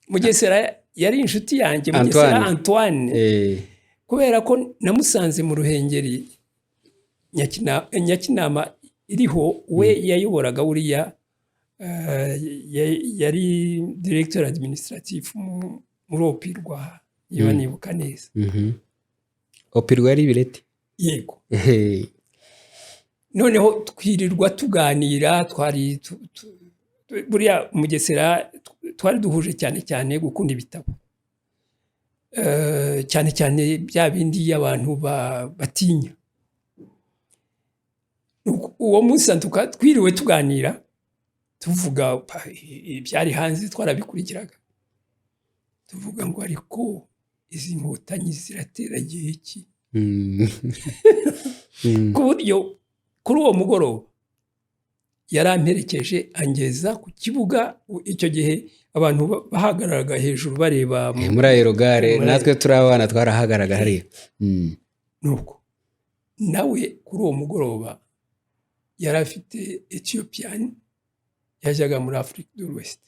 Mugesera yari inshuti yanjye, Mugesera Antoine. Antoine. Kubera ko namusanze mu Ruhengeri, Nyakinama iriho, we yayoboraga buriya yari directeur administratif muri OPIRWA, niba nibuka neza. OPIRWA yari ibireti. Yego. Noneho twirirwa tuganira, twari buriya Mugesera twari duhuje cyane cyane gukunda ibitabo, cyane cyane bya bindi abantu batinya. Uwo munsi antuka twiriwe tuganira, tuvuga ibyari hanze, twarabikurikiraga, tuvuga ngo ariko izi nkotanyi ziratera gihe ki? Ku buryo kuri uwo mugoroba yaramperekeje angeza ku kibuga. Icyo gihe abantu bahagararaga hejuru bareba Muri aérogare. Muri Natwe turi abana twarahagararaga hariya. Nuko nawe kuri uwo mugoroba yari afite Ethiopian yajyaga muri Afrique de l'Ouest.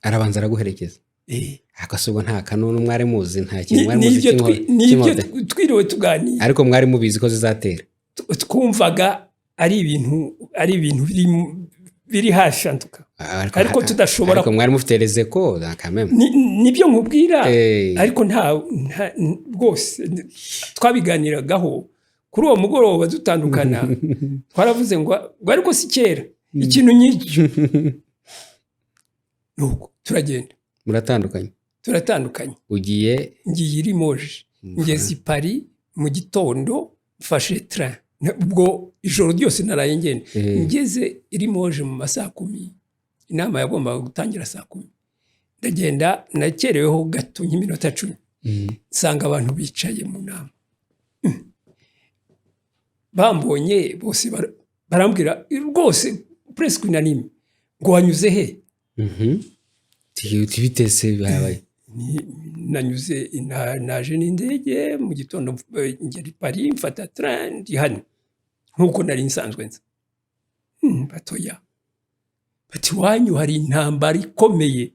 Arabanza araguherekeza? Eh. Ariko se ubwo nta kanunu mwari muzi, nta kintu mwari muzi Nibyo nibyo cy'inkotanyi? Twiriwe tuganira. Ariko mwari mubizi ko zizatera? Twumvaga ari ibintu biri hafi antuka, ariko tudashobora Ariko mwari mufite rezeko kameme. Nibyo nkubwira. Ariko nta rwose twabiganiragaho kuri uwo mugoroba dutandukana, twaravuze ngo ariko si kera ikintu nk'icyo. Nuko turagenda. Muratandukanye? Turatandukanye. Ugiye? Ngiye i Limoges, ngeze i Paris mu gitondo, mfashe train. Ubwo ijoro ryose naraye ngenda. Ngeze i Limoges mu ma saa kumi, inama yagombaga gutangira saa kumi, ndagenda nakereweho gato nk'iminota 10, nsanga abantu bicaye mu nama. Bambonye bose barambwira rwose presque unanime ngo wanyuze he? Uti bitese bihabaye? Nanyuze naje n'indege mu gitondo, ngera i Paris, mfata train, ndi hano nk'uko nari nsanzwe nza. Batoya bati iwanyu hari intambara ikomeye.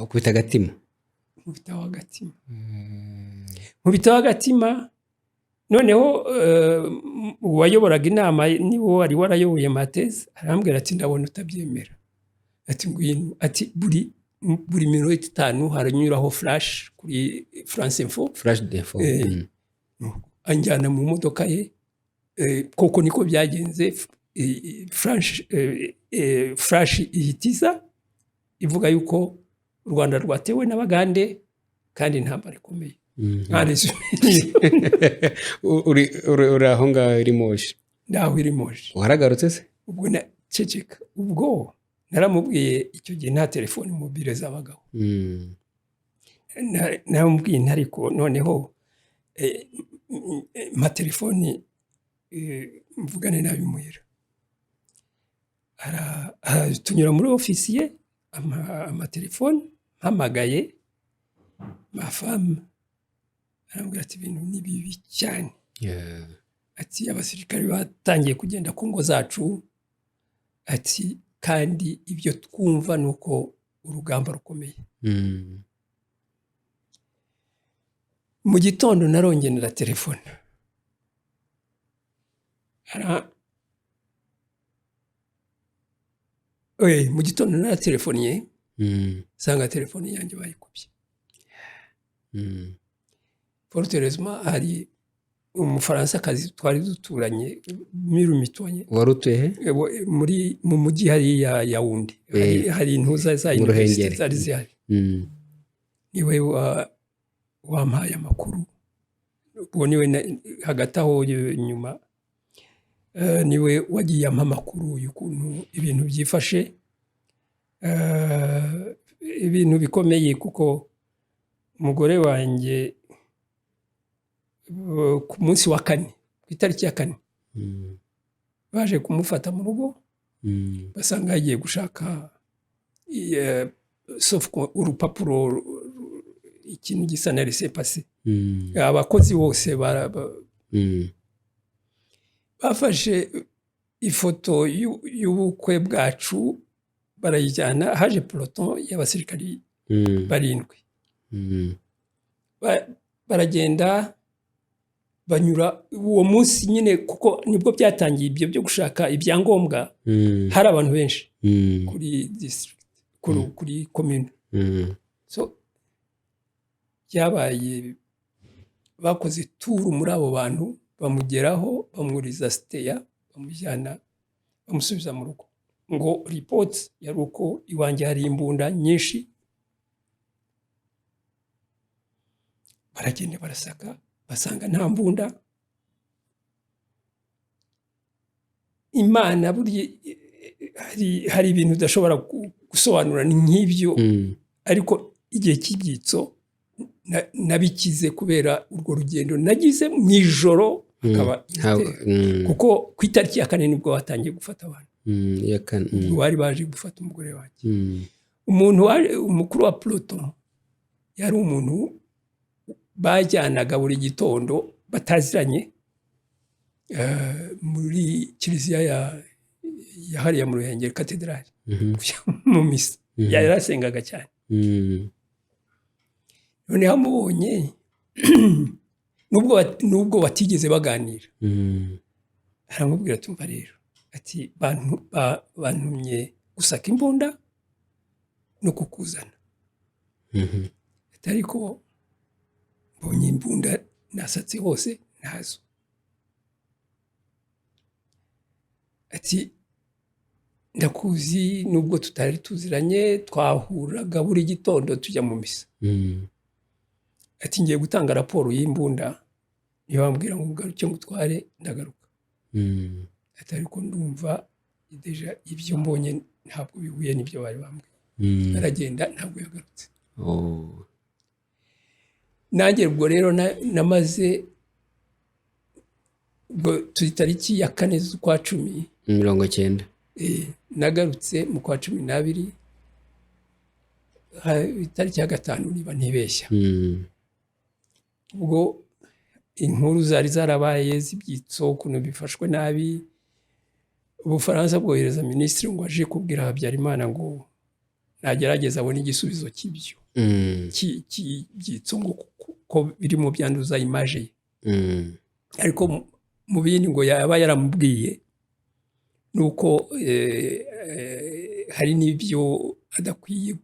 Ukubita agatima. Nkubitaho agatima, nkubitaho agatima. Noneho uwayoboraga inama, niwe wari warayoboye mateze, arambwira ati: "Ndabona utabyemera." Ati: "Ngwino." Ati: Buri minota 5 haranyuraho flash kuri France Info." Flash d'info. Anjyana mu modoka ye. Koko niko byagenze. Flash ihitiza ivuga yuko u Rwanda rwatewe n'Abagande kandi intambara ikomeye. Nta résumé. Uri aho ngaho iri Moshi? Ndaho iri Moshi. Waragarutse se? Ubwo na ceceka, ubwo naramubwiye, icyo gihe nta telefone mobile z'abagabo. Naramubwiye nti: "Ariko noneho mpa telefoni, mvugane n'abimuhira." Tunyura muri ofisi ye, ampa amatelefoni. Mpamagaye ma femme, arambwira ati: "Ibintu ni bibi cyane." Ati: "Abasirikare batangiye kugenda ku ngo zacu." Ati: "Kandi ibyo twumva ni uko urugamba rukomeye." Mu gitondo narongera telefone. Mu gitondo naratelefoniye, nsanga telefone yanjye bayikubye. Fort heureusement hari Umufaransakazi twari duturanye, mirumitwanye. Wari utuye he? Muri mu mujyi hariya Yaoundé, hari intuza za Mu université Ruhengeri. zari zihari. Niwe wampaye amakuru. Ubwo niwe hagati aho nyuma, niwe wagiye ampa amakuru y'ukuntu ibintu byifashe. Ibintu bikomeye, kuko umugore wanjye ku munsi wa kane, ku itariki ya 4, baje kumufata mu rugo, basanga yagiye gushaka sauf ko urupapuro, ikintu gisa na laissez-passer. Abakozi bose bafashe ifoto y'ubukwe bwacu barayijyana. Haje peloton y'abasirikari barindwi. Baragenda banyura uwo munsi nyine, kuko nibwo byatangiye ibyo byo gushaka ibyangombwa. Hari abantu benshi kuri district, kuri commune. So byabaye, bakoze tour muri abo bantu, bamugeraho, bamwuriza siteya, bamujyana, bamusubiza mu rugo. Ngo ripoti yari uko iwanjye hari imbunda nyinshi. Baragenda barasaka, basanga nta mbunda. Imana burya, hari ibintu udashobora gusobanura, ni nk'ibyo. Ariko igihe cy'ibyitso nabikize kubera urwo rugendo nagize mu ijoro, hakaba igitero. Kuko ku itariki ya 4 nibwo batangiye gufata abantu. Iya kane. Ubwo bari baje gufata umugore wanjye. Umuntu umukuru wa peloton yari umuntu bajyanaga buri gitondo bataziranye, muri kiliziya ya hariya mu Ruhengeri, katedrali, mu misa. Yarasengaga cyane. Noneho amubonye, nubwo batigeze baganira, aramubwira: "Tumva rero," ati, "bantumye gusaka imbunda no kukuzana." Ati: "Ariko mbonye imbunda, nasatse hose ntazo." Ati: "Ndakuzi, nubwo tutari tuziranye, twahuraga buri gitondo tujya mu misa." Ati: "Ngiye gutanga raporo y'imbunda, ntibambwira ngo ngaruke ngutware, ndagaruka." Ati: "Ariko ndumva déjà ibyo mbonye ntabwo bihuye n'ibyo bari bambwiye." Aragenda, ntabwo yagarutse. Oh. Nanjye ubwo rero namaze ubwo turi tariki ya 4 z'ukwa 10. 90. Nagarutse mu kwa 12, itariki ya 5 niba ntibeshya. Ubwo inkuru zari zarabaye z'ibyitso, ukuntu bifashwe nabi, Ubufaransa bwohereza minisitiri ngo aje kubwira Habyarimana ngo Nagerageza abone igisubizo cy'ibyo cy'ibyitso, ngo ko birimo byanduza image ye. Ariko mu bindi ngo yaba yaramubwiye ni uko hari n'ibyo adakwiye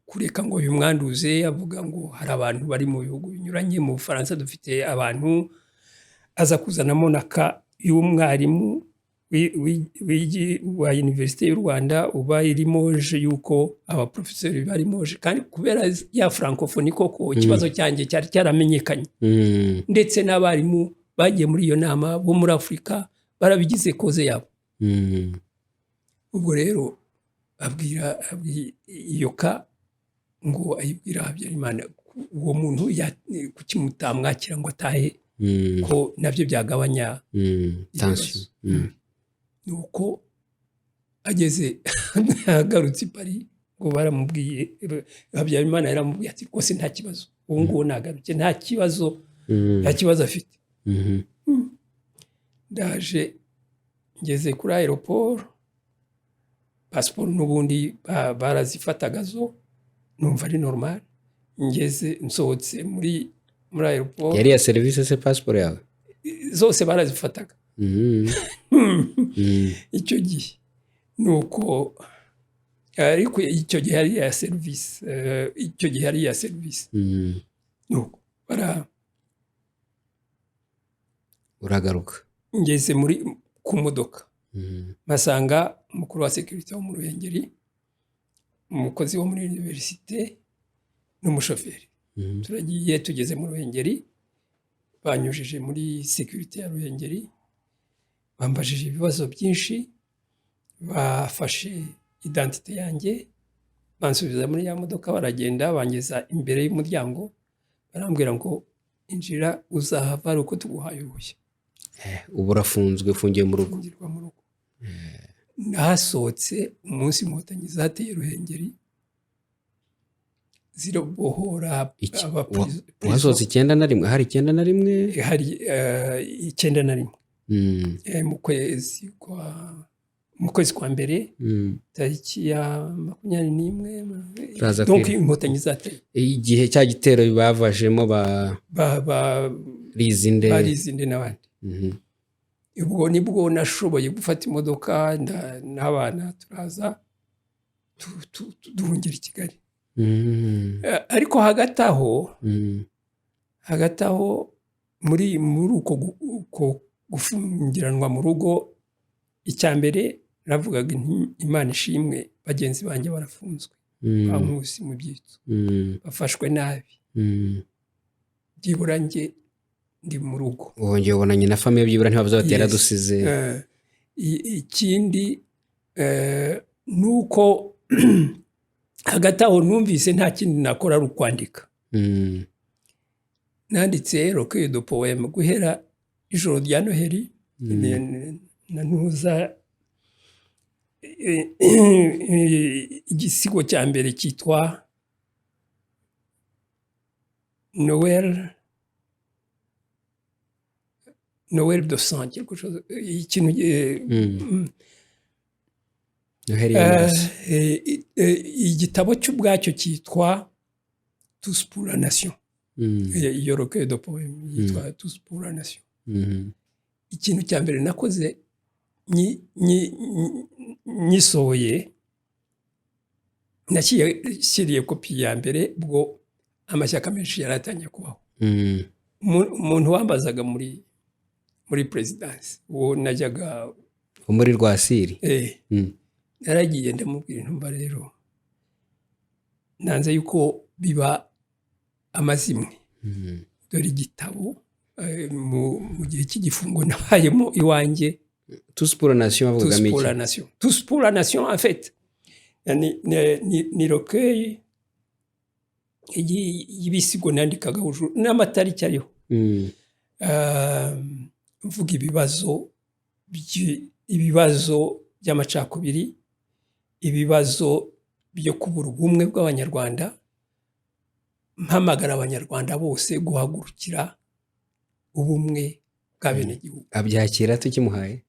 kureka ngo bimwanduze. Avuga ngo hari abantu bari mu bihugu binyuranye, mu Bufaransa dufite abantu, aza kuzanamo na cas y'umwarimu wa Université y'u Rwanda uba i Limoges, yuko abaprofeseri ba Limoges, kandi kubera ya francophonie koko ikibazo cyanjye cyari cyaramenyekanye, ndetse n'abarimu bagiye muri iyo nama bo muri Afurika barabigize cause yabo. Ubwo rero abwira iyo cas, ngo ayibwira Habyarimana, uwo muntu kuki mutamwakira ngo atahe, ko nabyo byagabanya Tension. Nuko ageze, agarutse i Paris, ngo baramubwiye, Habyarimana yaramubwiye ati: "Rwose nta kibazo, ubu ngubu nagaruke, nta kibazo, nta kibazo afite." Ndaje, ngeze kuri aéroport, pasiporo n'ubundi barazifataga zo, numva ari normal. Ngeze, nsohotse muri aéroport. Yari iya serivisi se pasiporo yawe? Zose barazifataga icyo gihe. Nuko ariko icyo gihe ari iya serivisi, icyo gihe ari iya serivisi. Nuko bara Uragaruka. Ngeze muri ku modoka, mpasanga umukuru wa sécurité wo mu Ruhengeri, umukozi wo muri université n'umushoferi. Turagiye, tugeze mu Ruhengeri, banyujije muri sécurité ya Ruhengeri, bambajije ibibazo byinshi, bafashe identité yanjye, bansubiza muri ya modoka, baragenda, bangeza imbere y'umuryango, barambwira ngo: "Injira, uzahava ari uko tuguhaye uruhushya." Ubu urafunzwe, ufungiye mu rugo. Mfungirwa mu rugo. Nahasohotse umunsi Inkotanyi zateye Ruhengeri, zirabohora. Wasohotse 91? Hari 91? Hari 91. Mu kwezi kwa mbere, tariki ya 21. Turaza Donc Inkotanyi zateye. Igihe cya gitero bavajemo ba Rizinde. Barizinde n'abandi. Ubwo nibwo nashoboye gufata imodoka n'abana, turaza duhungira i Kigali. Ariko hagati aho, hagati aho muri uko gufungiranwa mu rugo, icya mbere navugaga nti: "Imana ishimwe, bagenzi banjye barafunzwe, ba Nkusi mu byitso, bafashwe nabi, byibura njye ndi mu rugo." Wongeye ubonanye na famille, byibura ntibavuze bati: Yes. "Yaradusize." Ikindi ni uko hagati aho numvise nta kindi nakora ari ukwandika. Nanditse recueil de poèmes guhera ijoro rya Noheli na ntuza, igisigo cya mbere cyitwa Noël, Noël de sang, quelque chose, ikintu Noheli y'amaraso. Igitabo cy'ubwacyo cyitwa Tous pour la nation. Iyo recueil de poèmes yitwa Tous pour la nation. Ikintu cya mbere nakoze nyisohoye, nashyiriye kopi ya mbere, ubwo amashyaka menshi yari atangiye kubaho, umuntu wambazaga muri perezidansi, uwo najyaga Wo muri Rwasiri. Naragiye ndamubwira, intumva rero nanze yuko biba amazimwe, dore igitabo mu gihe cy'igifungo nabayemo iwanjye. Tous pour la nation Tous bavugagamo pour iki? la nation. Tous pour la nation, en fait, ni recueil y'ibisigo nandikaga hejuru n'amatariki ariho. Mvuga ibibazo by'amacakubiri, ibibazo byo kubura ubumwe bw'Abanyarwanda, mpamagara Abanyarwanda bose guhagurukira ubumwe bwa benegihugu. Abyakira tukimuhaye?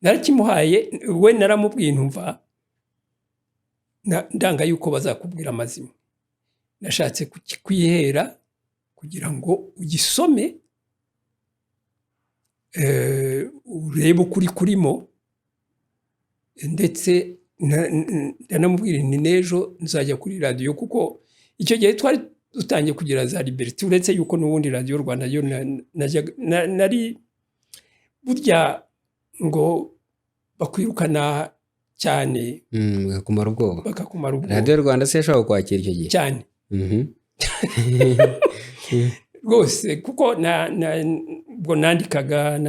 Narakimuhaye. We naramubwiye, ntumva Ndanga yuko bazakubwira amazima. Nashatse kukikwihera kugira ngo ugisome, urebe ukuri kurimo. Ndetse ndanamubwira nti n'ejo nzajya kuri radiyo, kuko icyo gihe twari dutangiye kugira za liberté, uretse yuko n'ubundi Radiyo Rwanda yo nari burya ngo bakwirukana cyane. Bakakumara ubwoba. Bakakumara ubwoba. Radiyo Rwanda se yashobora kwakira icyo gihe? Cyane rwose, kuko ubwo nandikaga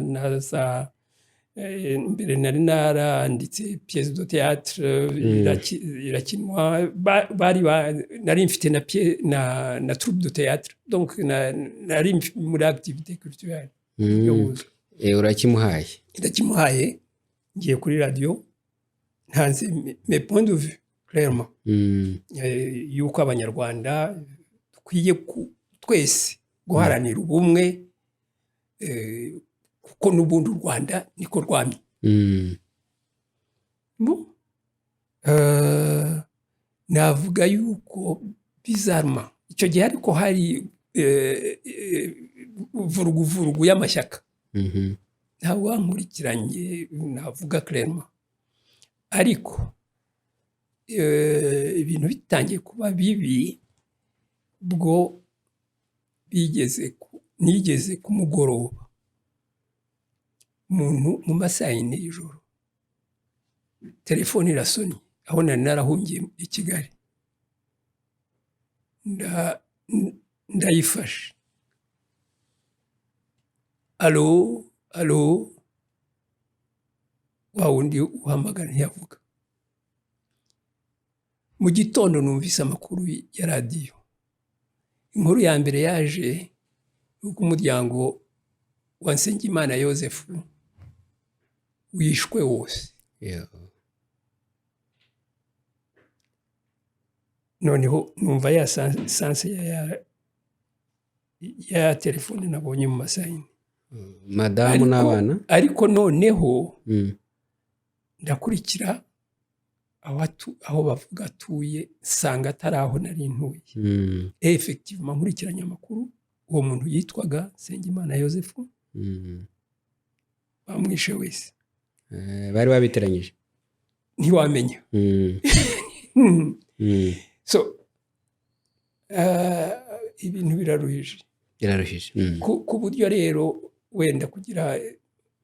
na za mbere nari naranditse pièce de théâtre, irakinwa. Bari nari mfite na troupe de théâtre, donc nari muri activité culturelle. Urakimuhaye. Ndakimuhaye, ngiye kuri radiyo, ntanze mes points de vue clairement, yuko Abanyarwanda dukwiye twese guharanira ubumwe, kuko n'ubundi u Rwanda niko rwamye. Bon. Navuga yuko bizarma icyo gihe ariko hari vuruguvurugu y'amashyaka. Ntabwo wankurikiranye navuga clairement, ariko ibintu bitangiye kuba bibi, bwo nigeze ku mugoroba, umuntu mu masaha 4 y'ijoro, telefone irasonnye aho nari narahungiye i Kigali. Ndayifashe: "Allô, allô?" Wa wundi uhamagara ntiyavuga. Mu gitondo numvise amakuru ya radiyo. Inkuru ya mbere yaje ni uko umuryango wa Nsengimana Yosefu wishwe wose. Noneho numva ya sens ya telefone nabonye mu masaha 4. Madamu n'abana. Ariko noneho ndakurikira aho bavuga atuye, nsanga atari aho nari ntuye. Effectivement, nkurikiranye amakuru, uwo muntu yitwaga Nsengimana Yosefu, bamwishe wese. Bari babiteranyije. Ntiwamenya. So ibintu biraruhije. Biraruhije. Ku buryo rero wenda kugira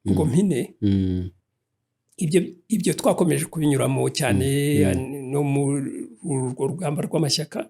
ngo mpine, ibyo twakomeje kubinyuramo cyane, no muri urwo rugamba rw'amashyaka.